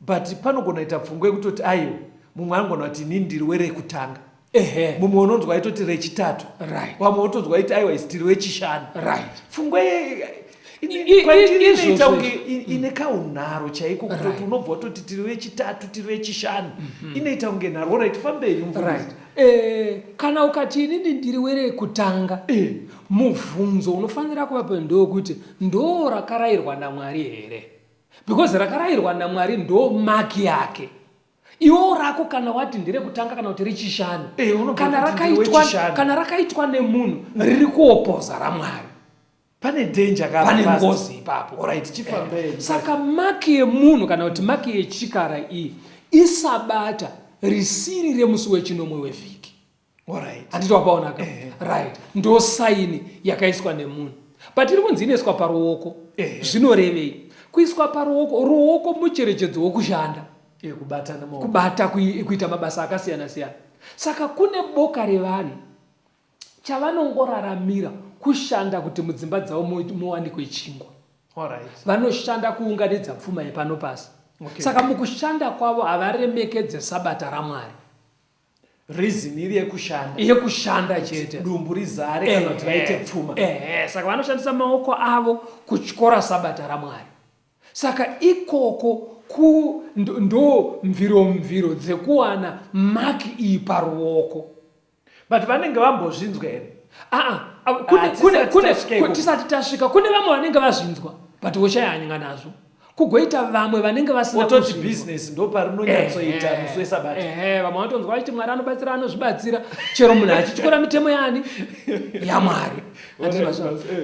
But panogona kuita pfungwa yekutoti aiwa mumwe anogona kuti inini ndiri werekutanga mumwe unonzwa aitoti rechitatu right. Vamwe wotonzwa aiti aiwa isi tiri wechishanu right. Pfungwa inoita kunge ine kaunharo chaiko kutoti unobva watoti tiri wechitatu tiri wechishanu mhm. Inoita kunge nharo orit fambei right. E, kana ukati inini ndiri werekutanga e. Mubvunzo unofanira kuvapo ndowekuti ndo rakarayirwa naMwari here because rakarayirwa naMwari ndo maki yake iwewo rako kana wati nderekutanga kana kuti rechishanu eh, kana rakaitwa kana rakaitwa nemunhu riri kuopoza raMwari pane danger pane ngozi ipapo right chifambe eh, saka maki yemunhu kana kuti maki yechikara iyi isabata risiri remusi wechinomwe wevhiki Alright. Handiti wapaonaka eh. Right ndo saini yakaiswa nemunhu but iri kunzi inoiswa paruoko eh. Zvinorevei kuiswa paruoko ruoko mucherechedzo wokushanda eh, kubata, kubata kuita mabasa akasiyana siyana saka kune boka revanhu chavanongoraramira kushanda kuti mudzimba dzavo muwanikwe chingwa Alright. Vanoshanda kuunganidza pfuma yepano pasi okay. Saka mukushanda kwavo havaremekedze sabata raMwari reason iri yekushanda yekushanda chete dumbu rizare kana kuti vaite pfuma ehe saka vanoshandisa maoko avo kutyora sabata ramwari saka ikoko ku ndo mviro mviro dzekuwana maki iyi paruoko but vanenge vambozvinzwa here aa tisati tasvika kune vamwe vanenge vazvinzwa but voshaya hanya nazvo kugoita vamwe vanenge vasina ototi business ndo parinonyatsoita musi wesabata ehe vamwe vanotonzwa vachiti mwari anobatsira anozvibatsira chero munhu achityora mitemo yaani yamwari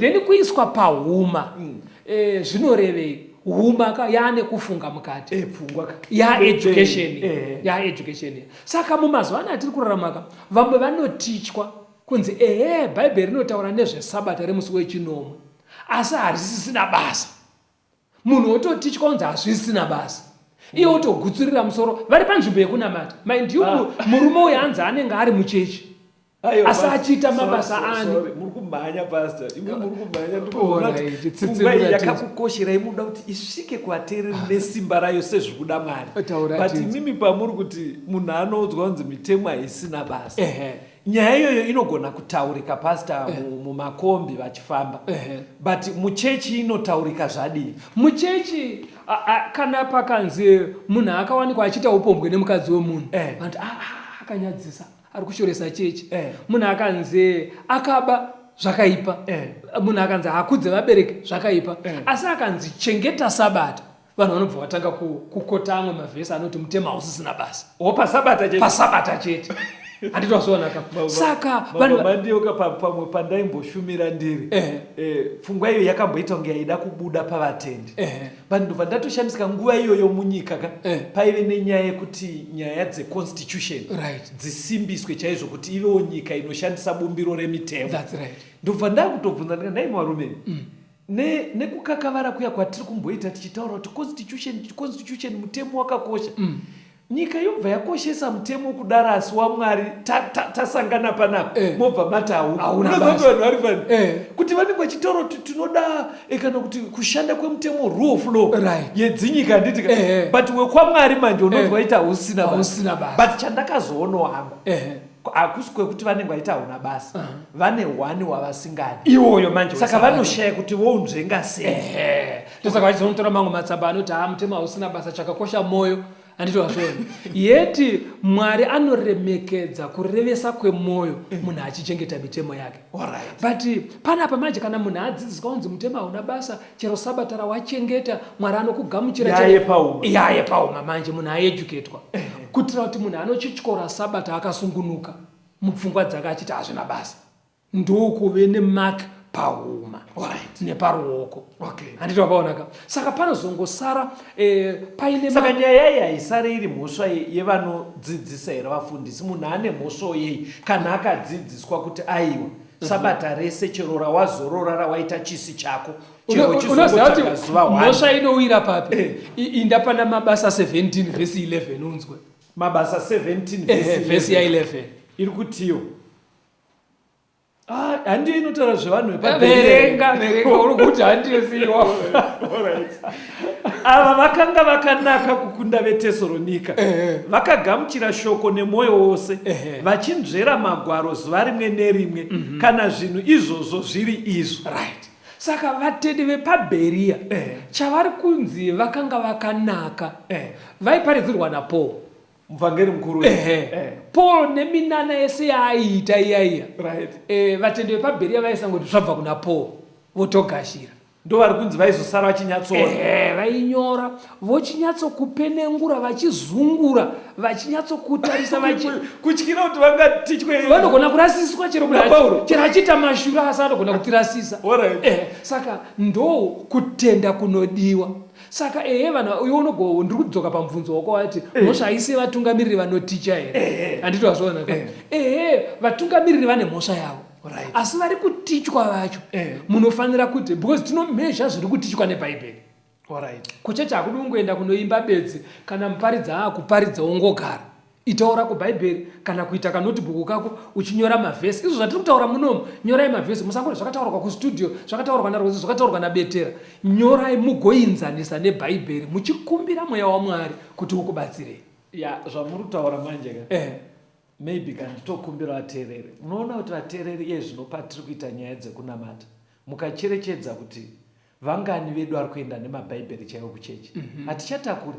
then kuiswa pahuma mm. eh, zvinorevei Huma ka yaane kufunga mukati. Eh, pfungwa ka. Ya education. Eh. Ya education. Saka mumazuva ano atiri kurarama ka, vamwe vanotichwa kunzi ehe Bhaibheri rinotaura nezvesabata remusi wechinomwe asi harisisina basa. Munhu ototichwa kunzi hazvisina basa. Iye otogutsurira musoro vari panzvimbo yekunamata. Mind you, Ah. murume uyu hanzi anenge ari muchechi. Aiwa, Asi pastor, achiita sorry, mabasa sorry, ani? sorry, muri kumhanya pastor imwe muri kumhanya Alright, ndikuona kuti tsitsi pfungwa iyi muratidzi. yakakukosherai munoda kuti isvike kuvateereri nesimba rayo sezvikuda Mwari. Taura But tinzi. imimi pamuri kuti munhu anoudzwa kunzi mitemo haisina basa. Ehe. Nyaya iyoyo inogona kutaurika pastor mumakombi vachifamba. Ehe. But muchechi inotaurika zvadii? Muchechi kana pakanzi munhu akawanikwa achiita upombwe nemukadzi wemunhu, Eh. vanoti akanyadzisa. Ari kushoresa chechi. Eh. Munhu akanzi akaba zvakaipa. Eh. Munhu akanzi akudze vabereki zvakaipa. Eh. Asi akanzi chengeta sabata, vanhu vanobva vatanga kukota amwe mavhesi anoti mutemo hausisina basa. Wo pasabata chete. Pasabata chete. Handiti wazoona ka. Saka Mabva vanhu mandiyeuka pamwe pandaimboshumira ndiri. Eh. Pfungwa iyo yakamboita kunge yaida kubuda pavatendi. Eh. But ndobva ndatoshamisika nguva iyoyo munyika ka. Eh. Paive nenyaya yekuti nyaya dzeconstitution Right. dzisimbiswe chaizvo kuti ivewo nyika inoshandisa bumbiro remitemo. That's right. Ndobva ndakutobvunza ndikati nhai varume. Nekukakavara kuya kwatiri kumboita tichitaura kuti constitution mutemo wakakosha. Nyika yobva yakoshesa mutemo kudaro asi waMwari tasangana panapa. Eh. Mobva mati hauna. Hauna Unoziva kuti basa. vanhu vari fani? Eh. Kuti vanenge vachitaura kuti tinoda kana kuti kushanda kwemutemo rule of law Right. yedzinyika handiti ka? Eh. But wekwaMwari manje unonzwa Eh. waita hausina basa. Hausina basa. But chandakazoonawo hangu. Eh. Hakusi kwekuti vanenge vaita hauna basa. Vane one wavasingadi. Iwoyo manje Saka wesabata. vanoshaya kuti vounzvenga sei. Ehe. Ndosaka vachizonotora mamwe matsamba anoti haa mutemo hausina basa chakakosha moyo. Handiti wazviona. Yeti Mwari anoremekedza kurevesa kwemoyo munhu achichengeta mitemo yake. Alright. But panapa manje kana munhu adzidziswa kunzi mutemo hauna basa chero sabata rawachengeta Mwari anokugamuchira Yaye pauma. Yaye pauma manje munhu aeduketwa. Kuitira kuti munhu anochityora sabata akasungunuka mupfungwa dzake achiti hazvina basa. Ndokuve nemark pahuma. Alright. Neparuoko. Okay. Handiti wapaona ka? Saka panozongosara paine Saka nyaya iyi haisare iri mhosva yevanodzidzisa here vafundisi? Munhu ane mhosva yei kana akadzidziswa kuti aiwa sabata rese chero rawazorora rawaita chisi chako chero Unoziva kuti chizongotsvaga zuva one. mhosva inowira papi? Eh. Inda pana Mabasa 17 verse 11 unzwe. Mabasa 17 Ehe, verse verse ya 11. Iri kutiyo. Handiyo inotaura zvevanhu vepaBheria. Verenga, verenga, uri kuti handiyo siyiwa. Alright. Ava vakanga vakanaka kukunda veTesaronika. Ehe. Vakagamuchira shoko nemwoyo wose, Ehe. vachinzvera magwaro zuva rimwe nerimwe, kana zvinhu izvozvo zviri izvo. Right. Saka vatendi vepaBheria, Ehe. chavari kunzi vakanga vakanaka, Ehe. vaiparidzirwa naPaul. Muvhangeri mukuru. Ehe. Ehe. Paul neminana yese yaaiita iya iya. Right. Vatendi vepaBheria vaisangoti zvabva kuna Paul, votogashira. Ndo vari kunzi vaizosara vachinyatsoona. Ehe, vainyora vochinyatsokupenengura, vachizungura, vachinyatsokutarisa, Kutyira kuti vangatitye. Vanogona kurasiswa chero munhu Na Pauro. chero achiita mashura asi anogona kutirasisa. Alright. Ehe, saka ndo kutenda kunodiwa. Saka ehe vanhu iwe unogo ndiri kudzoka pamubvunzo wako wati mhosva haisi vatungamiriri vanoticha here? Handiti wazviona ka? Ehe, vatungamiriri vane mhosva yavo. Right. Asi vari kutichwa vacho munofanira kuti because tinomezha zviri kutichwa neBhaibheri. Alright. Kuchechi hakudi kungoenda kunoimba bedzi kana muparidza akuparidza wongogara. Itaura kuBhaibheri kana kuita kanotebook kako uchinyora mavhesi. Izvo zvatiri kutaura munomu, nyorai mavhesi. Musangoti zvakataurwa kustudio, zvakataurwa naRose, zvakataurwa naBetera. Nyorai mugoinzanisa neBhaibheri muchikumbira mweya waMwari kuti ukubatsirei. Ya, zvamuri kutaura manje ka. Maybe kana nditokumbira vateereri. Munoona kuti vateereri iye zvino patiri kuita nyaya dzekunamata, mukacherechedza kuti vangani vedu vari kuenda nemabhaibheri chaiwo kuchechi. Hatichatakuri.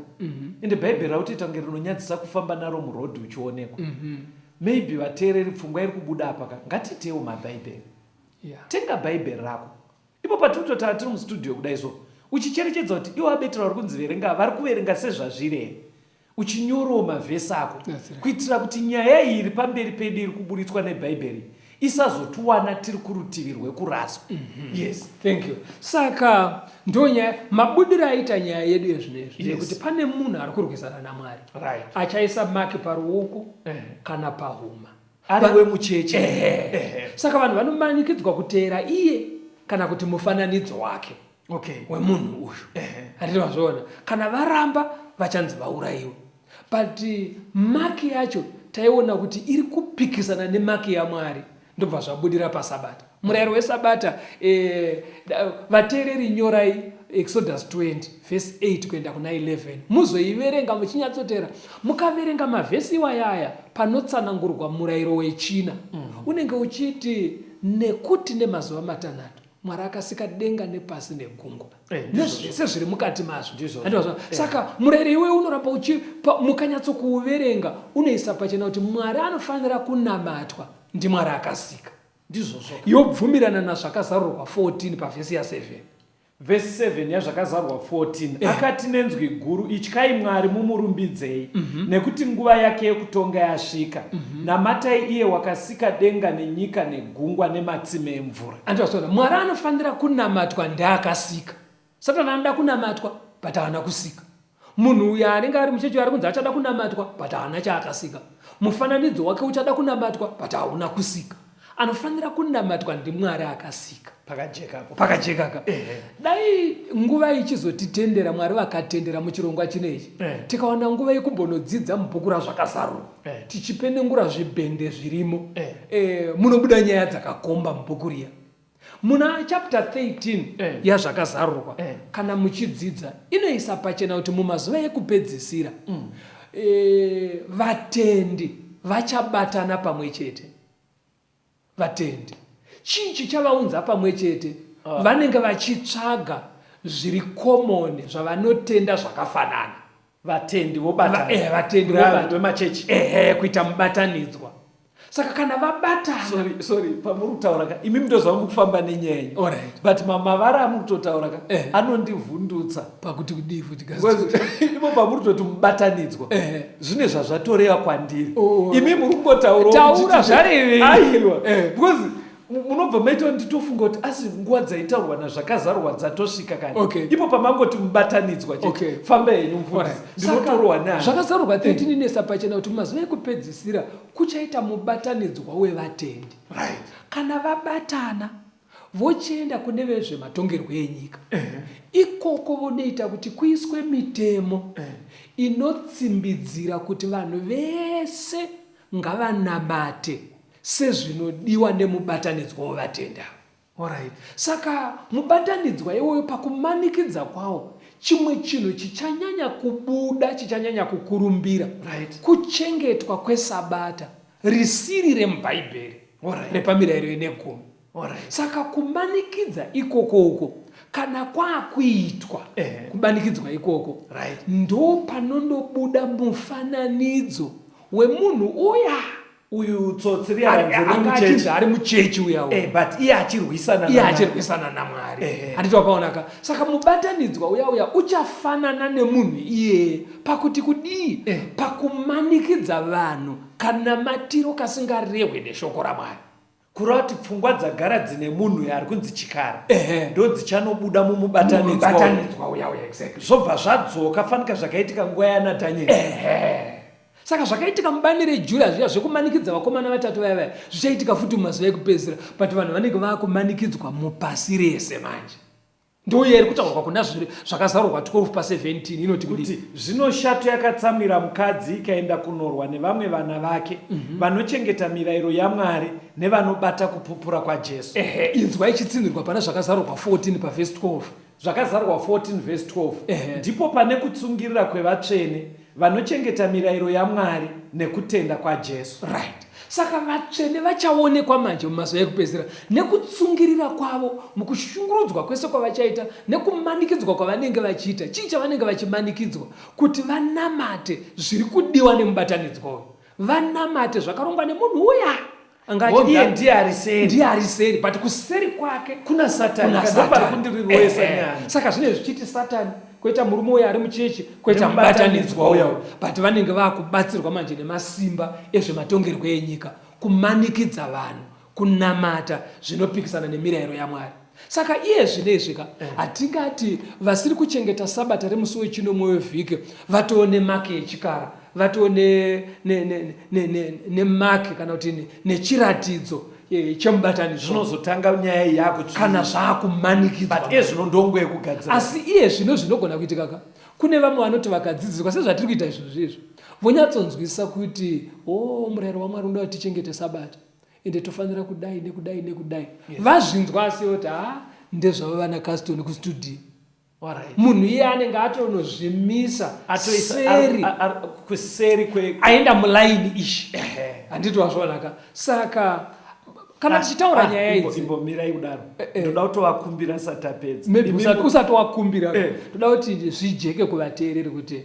Ende bhaibheri rakutoita kunge rinonyadzisa kufamba naro murodhi uchionekwa. Maybe vateereri pfungwa iri kubuda apa ka, ngatitewo mabhaibheri. Tenga bhaibheri rako. Ipo patiri kutotara tiri mustudio kudai so, uchicherechedza kuti iwo abetera vari kunzi verenga, vari kuverenga sezvazviri here? Uchinyorawo mavhesi ako. That's right. Kuitira kuti nyaya iyi iri pamberi pedu iri kuburitswa neBhaibheri Isazotiwana tiri kurutivi rwekuraswa. Yes. Thank you. Saka ndonyaya mabudiro aita nyaya yedu yezvino izvi ndeyekuti pane munhu ari kurwisana naMwari. Right. Achaisa maki paruoko kana pahuma. Ari wemucheche. Saka vanhu vanomanikidzwa kuteera iye kana kuti mufananidzo wake. Okay. Wemunhu uyu. Handiti mazviona? Kana varamba vachanzi vaurayiwe. But maki yacho taiona kuti iri kupikisana nemaki yaMwari ndobva zvabudira pasabata. Murayiro wesabata vateereri nyorai Exodus 20 verse 8 kuenda kuna 11 muzoiverenga muchinyatsoteera. Mukaverenga mavhesi iwayaya panotsanangurwa murayiro wechina unenge uchiti nekuti nemazuva matanhatu Mwari akasika denga nepasi negungwa nezvese zviri mukati mazvo. Handizvo? Saka murayiro iwoyo unoramba uchi mukanyatsokuuverenga unoisa pachena kuti Mwari anofanira kunamatwa ndiMwari akasika. Ndizvozvo. Yobvumirana nazvakazarurwa 14 pavhesi ya 7. Vhesi 7 yazvakazarurwa 14 akati nenzwi guru, Ityai Mwari mumurumbidzei, nekuti nguva yake yekutonga yasvika. Namatai iye wakasika denga nenyika negungwa nematsime emvura. Andizvazviona, Mwari anofanira kunamatwa ndeakasika. Satani anoda kunamatwa but haana kusika. Munhu uya anenge ari muchechi ari kunzi achada kunamatwa but haana chaakasika. Mufananidzo wake uchada kunamatwa but hauna kusika. Anofanira kunamatwa ndiMwari akasika. Pakajeka apo. Pakajeka ka. Dai nguva ichizotitendera, Mwari vakatendera muchirongwa chino ichi. Tikawana nguva yekumbonodzidza mubhuku raZvakazarurwa. Tichipenengura zvibhende zvirimo. Munobuda nyaya dzakakomba mubhuku riya. Muna chapter 13 yaZvakazarurwa, kana muchidzidza, inoisa pachena kuti mumazuva ekupedzisira, vatendi vachabatana pamwe chete. Vatendi. Chii chichavaunza pamwe chete? Vanenge vachitsvaga zviri common, zvavanotenda zvakafanana. Vatendi vobatana. Vatendi vobatana. Vemachechi. Ehe, kuita mubatanidzwa. Saka kana vabatana. Sorry, sorry, pamuri kutaura ka, imi mutozva mukufamba nenyaya yenyu. All right. But mavara amuri kutotaura ka, anondivhundutsa. Pakuti kudii futi guys? Because ipo pamuri kutoti mubatanidzwa. Zvine zvazvatoreva kwandiri. Imi muri kungotaura. Taura zvarevei. Aiwa. Because munobva maita nditofunga kuti asi nguva dzaitaurwa nazvakazarurwa dzatosvika kani. Ipo pamangoti mubatanidzwa chete. Famba henyu mufundisi. Ndinotorwa nani. Zvakazarurwa 13 inesa pachena kuti mumazuva ekupedzisira kuchaita mubatanidzwa wevatendi. Kana vabatana vochienda kune vezvematongerwo enyika. Ikoko vonoita kuti kuiswe mitemo inotsimbidzira kuti vanhu vese ngavanamate sezvinodiwa nemubatanidzwa wevatendi ava. Alright. Saka mubatanidzwa iwoyo pakumanikidza kwawo, chimwe chinhu chichanyanya kubuda, chichanyanya kukurumbira, kuchengetwa kweSabata risiri remuBhaibheri, repamirayiro ine gumi. Alright. Saka kumanikidza ikoko uko kana kwakuitwa kubanikidzwa ikoko, ndo panondobuda mufananidzo wemunhu uya Uyu tsotsi riya ranzi riri Anga muchechi. achinzi ari muchechi uya uya. But iye achirwisana Iye naMwari. achirwisana naMwari. Handiti wakaona ka? Saka mubatanidzwa uya uya uchafanana nemunhu iyeye pakuti kudii? Pakumanikidza vanhu kanamatiro kasingarehwe neshoko raMwari. Kureva kuti pfungwa dzagara dzine munhu uyo ari kunzi chikara ndodzichanobuda mumubatanidzwa uyu. Mumubatanidzwa uya uya, exactly. Zvobva zvadzoka fanika zvakaitika nguva yana Daniel. Saka zvakaitika mubani reJudha zviya zvekumanikidza vakomana vatatu vaya vaya zvichaitika futi mumazuva ekupedzisira, but vanhu vanenge vakumanikidzwa mupasi rese manje. Ndouya iri kutaurwa kuna zvakazarurwa 12 pa 17 inoti kudii? Kuti zvino shato yakatsamwira mukadzi ikaenda kunorwa nevamwe vana vake, vanochengeta mirayiro yaMwari nevanobata kupupura kwaJesu. Ehe, inzwai chitsinhirwa pana zvakazarurwa 14 pavhesi 12. Zvakazarurwa 14 vhesi 12, Ndipo pane kutsungirira kwevatsvene, vanochengeta mirayiro yaMwari nekutenda kwaJesu. Right. Saka vatsvene vachaonekwa manje mumazuva ekupedzisira nekutsungirira kwavo mukushungurudzwa kwese kwavachaita nekumanikidzwa kwavanenge vachiita. Chii chavanenge vachimanikidzwa? Kuti vanamate zviri kudiwa nemubatanidzwa uyu. Vanamate zvakarongwa nemunhu uya. Anga Ngo iye achinzi ndiye ari seri. Ndiye ari seri, but kuseri kwake Kuna Satani, kuna kana ndopari Satani. kundirirwesa Ehe. nyaya. Saka zvinenge zvichiti Satani, koita murume uya ari muchechi, koita Nemubatanidzwa mubatanidzwa uya uya. uya. But vanenge vakubatsirwa manje nemasimba ezvematongerwo enyika kumanikidza vanhu Kunamata zvinopikisana nemirayiro yaMwari. Saka iye zvino izvi ka eh. hatingati vasiri kuchengeta sabata remusi wechinomwe wevhiki vatoo nemaki yechikara, vatoo nemaki kana kuti nechiratidzo eh, chemubatanidzwa. Zvinozotanga nyaya yako kana zvakumanikidzwa. But iye zvino ndongo yekugadzira. Asi iye zvino zvinogona kuitika ka kune vamwe vanoti vakadzidziswa sezvatiri kuita izvozvi izvo vonyatsonzwisisa kuti o oh, murayiro waMwari unoda kuti tichengete sabata ende tofanira kudai nekudai nekudai yes. Vazvinzwa asi voti ha ndezvavo vana Caston kustudio. Munhu iye anenge atonozvimisa seri kuseri aenda mulaini ishi, handiti wazvionaka? Saka kana tichitaura nyaya idzi, imbomirai kudaro. Ndoda kutovakumbira satapedza. Maybe usatovakumbira. Toda kuti zvijeke kuvateereri kuti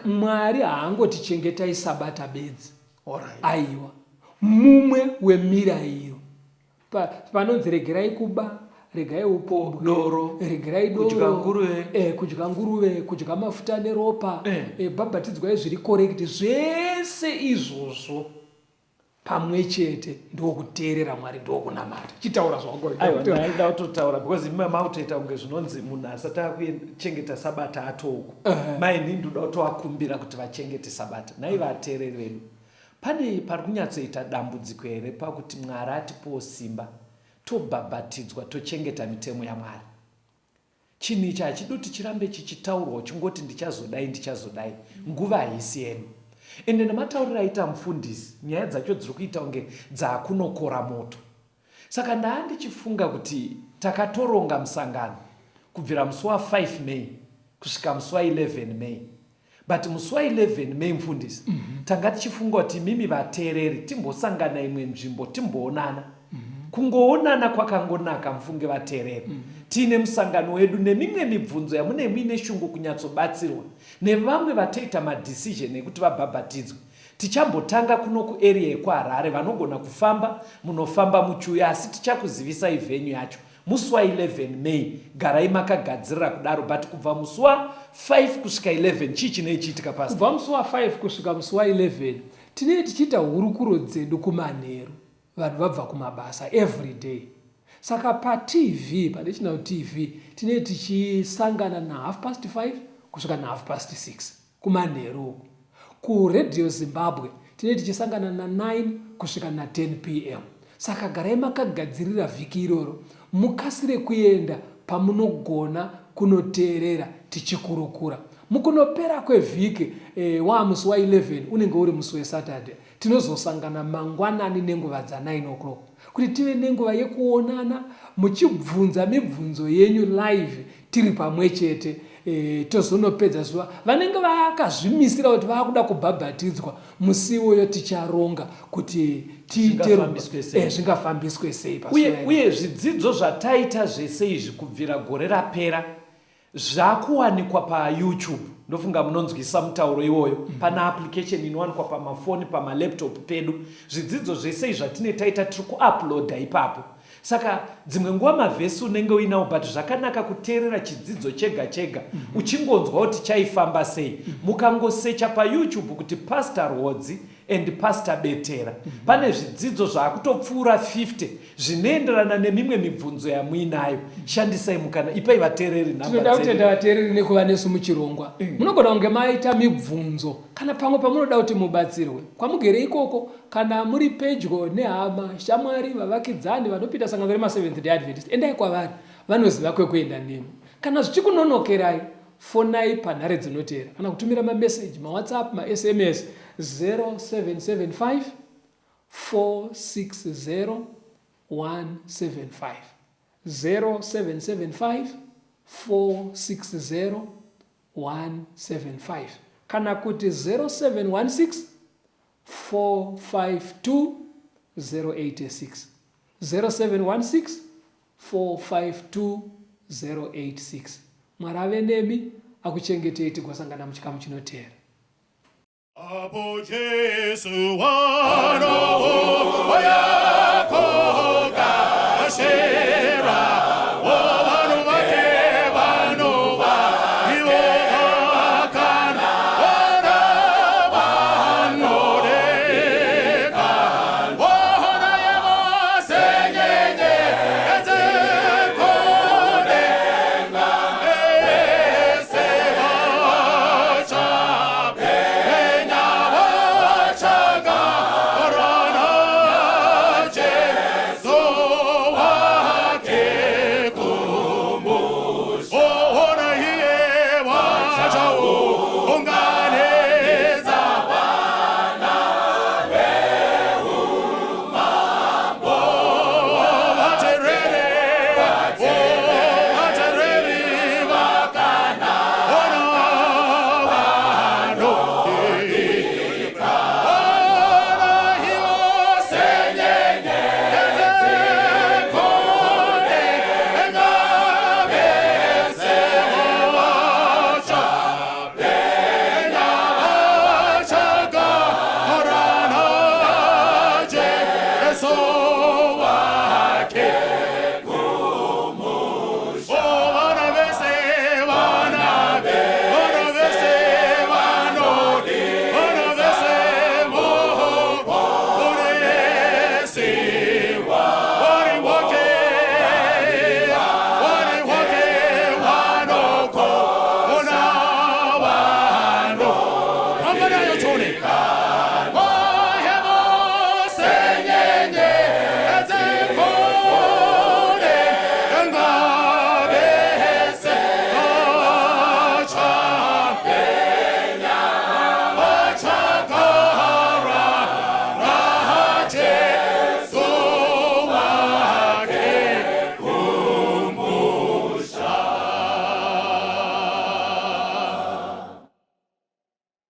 Mwari haangotichengetai sabata bedzi. Aiwa, mumwe wemirayiro panonzi regerai kuba, regai upombwe, doro, regerai doro, kudya nguruve, kudya nguruve, kudya mafuta neropa, bhabhatidzwai zviri correct, zvese izvozvo pamwe chete ndokuteerera Mwari, ndokunamata. Chitaura zvako. Aiwa, ndaida kutotaura because imi makutoita kunge zvinonzi munhu asati akuchengeta sabata atouku. Maini ndoda kutovakumbira kuti vachengete sabata. Nhai vateereri vedu, pane pari kunyatsoita dambudziko here pakuti Mwari atipowo simba tobhabhatidzwa tochengeta mitemo yaMwari? Chinhu ichi hachidi kuti chirambe chichitaurwa uchingoti ndichazodai ndichazodai, nguva haisi yedu. Ende nematauriro aita mufundisi, nyaya dzacho dziri kuita kunge dzakunokora moto. Saka ndaa ndichifunga kuti takatoronga musangano kubvira musi wa 5 May kusvika musi wa 11 May. But musi wa 11 May mufundisi, tanga tichifunga kuti imimi vateereri timbosangana imwe nzvimbo timboonana. Kungoonana kwakangonaka mufunge vateereri. Tiine musangano wedu nemimwe mibvunzo yamune muine shungu kunyatsobatsirwa nevamwe vatoita madecision ekuti vabhabhatidzwe. Tichambotanga kuno kuarea yekuHarare, vanogona kufamba munofamba muchiuya asi tichakuzivisai venue yacho musi wa 11 May. Garai makagadzirira kudaro but kubva musi wa 5 kusvika 11 chii chinee chiitika pastor? Kubva musi wa 5 kusvika musi wa 11 tinee tichiita hurukuro dzedu kumanheru vanhu vabva kumabasa everyday. Saka paTV, paNational TV tinee tichisangana na 5:30 kusvika na 6:30 kumanheru uku. KuRadio Zimbabwe tinenge tichisangana na 9 kusvika na 10 PM. Saka garai makagadzirira vhiki iroro mukasire kuenda pamunogona kunoteerera tichikurukura. Mukunopera kwevhiki eh, waa musi wa 11 unenge uri musi weSaturday tinozosangana mangwanani nenguva dza 9 o'clock kuti tive nenguva yekuonana muchibvunza mibvunzo yenyu live tiri pamwe chete e, tozonopedza zuva vanenge vakazvimisira kuti vakuda kubhabhatidzwa musi iwoyo ticharonga kuti tiite zvingafambiswe sei uye zvidzidzo zvataita zvese izvi kubvira gore rapera zvakuwanikwa paYouTube. Ndofunga munonzwisa mutauro iwoyo. Pana application inowanikwa pamafoni, pamalaptop pedu. Zvidzidzo zvese izvi zvatine taita tiri kuuploada ipapo. Saka dzimwe nguva mavhesi unenge uinawo but zvakanaka kuteerera chidzidzo chega chega uchingonzwa kuti chaifamba sei. Mukangosecha paYouTube kuti Pastor Rwodzi and Pastor Betera pane zvidzidzo zvakutopfuura 50 zvinoenderana nemimwe mibvunzo yamuinayo. Shandisai mukana, ipai vateereri nhamba Tinoda dzedu. Kutenda vateereri nekuva nesu muchirongwa. Munogona kunge maita mibvunzo kana pamwe pamunoda kuti mubatsirwe kwamugere ikoko, kana muri pedyo nehama, shamwari, vavakidzani vanopinda sangano remaSeventh Day Adventist, endai kwavari, vanoziva kwekuenda nemi. Kana zvichikunonokerai, fonai panhare dzinoteera kana kutumira mameseji, maWhatsApp, maSMS 0775 460 175, 0775 460 175 kana kuti 0716 452 086, 0716 452 086. Mwari ave nemi akuchengetei tigosangana muchikamu chinoteera. Apo Jesu wa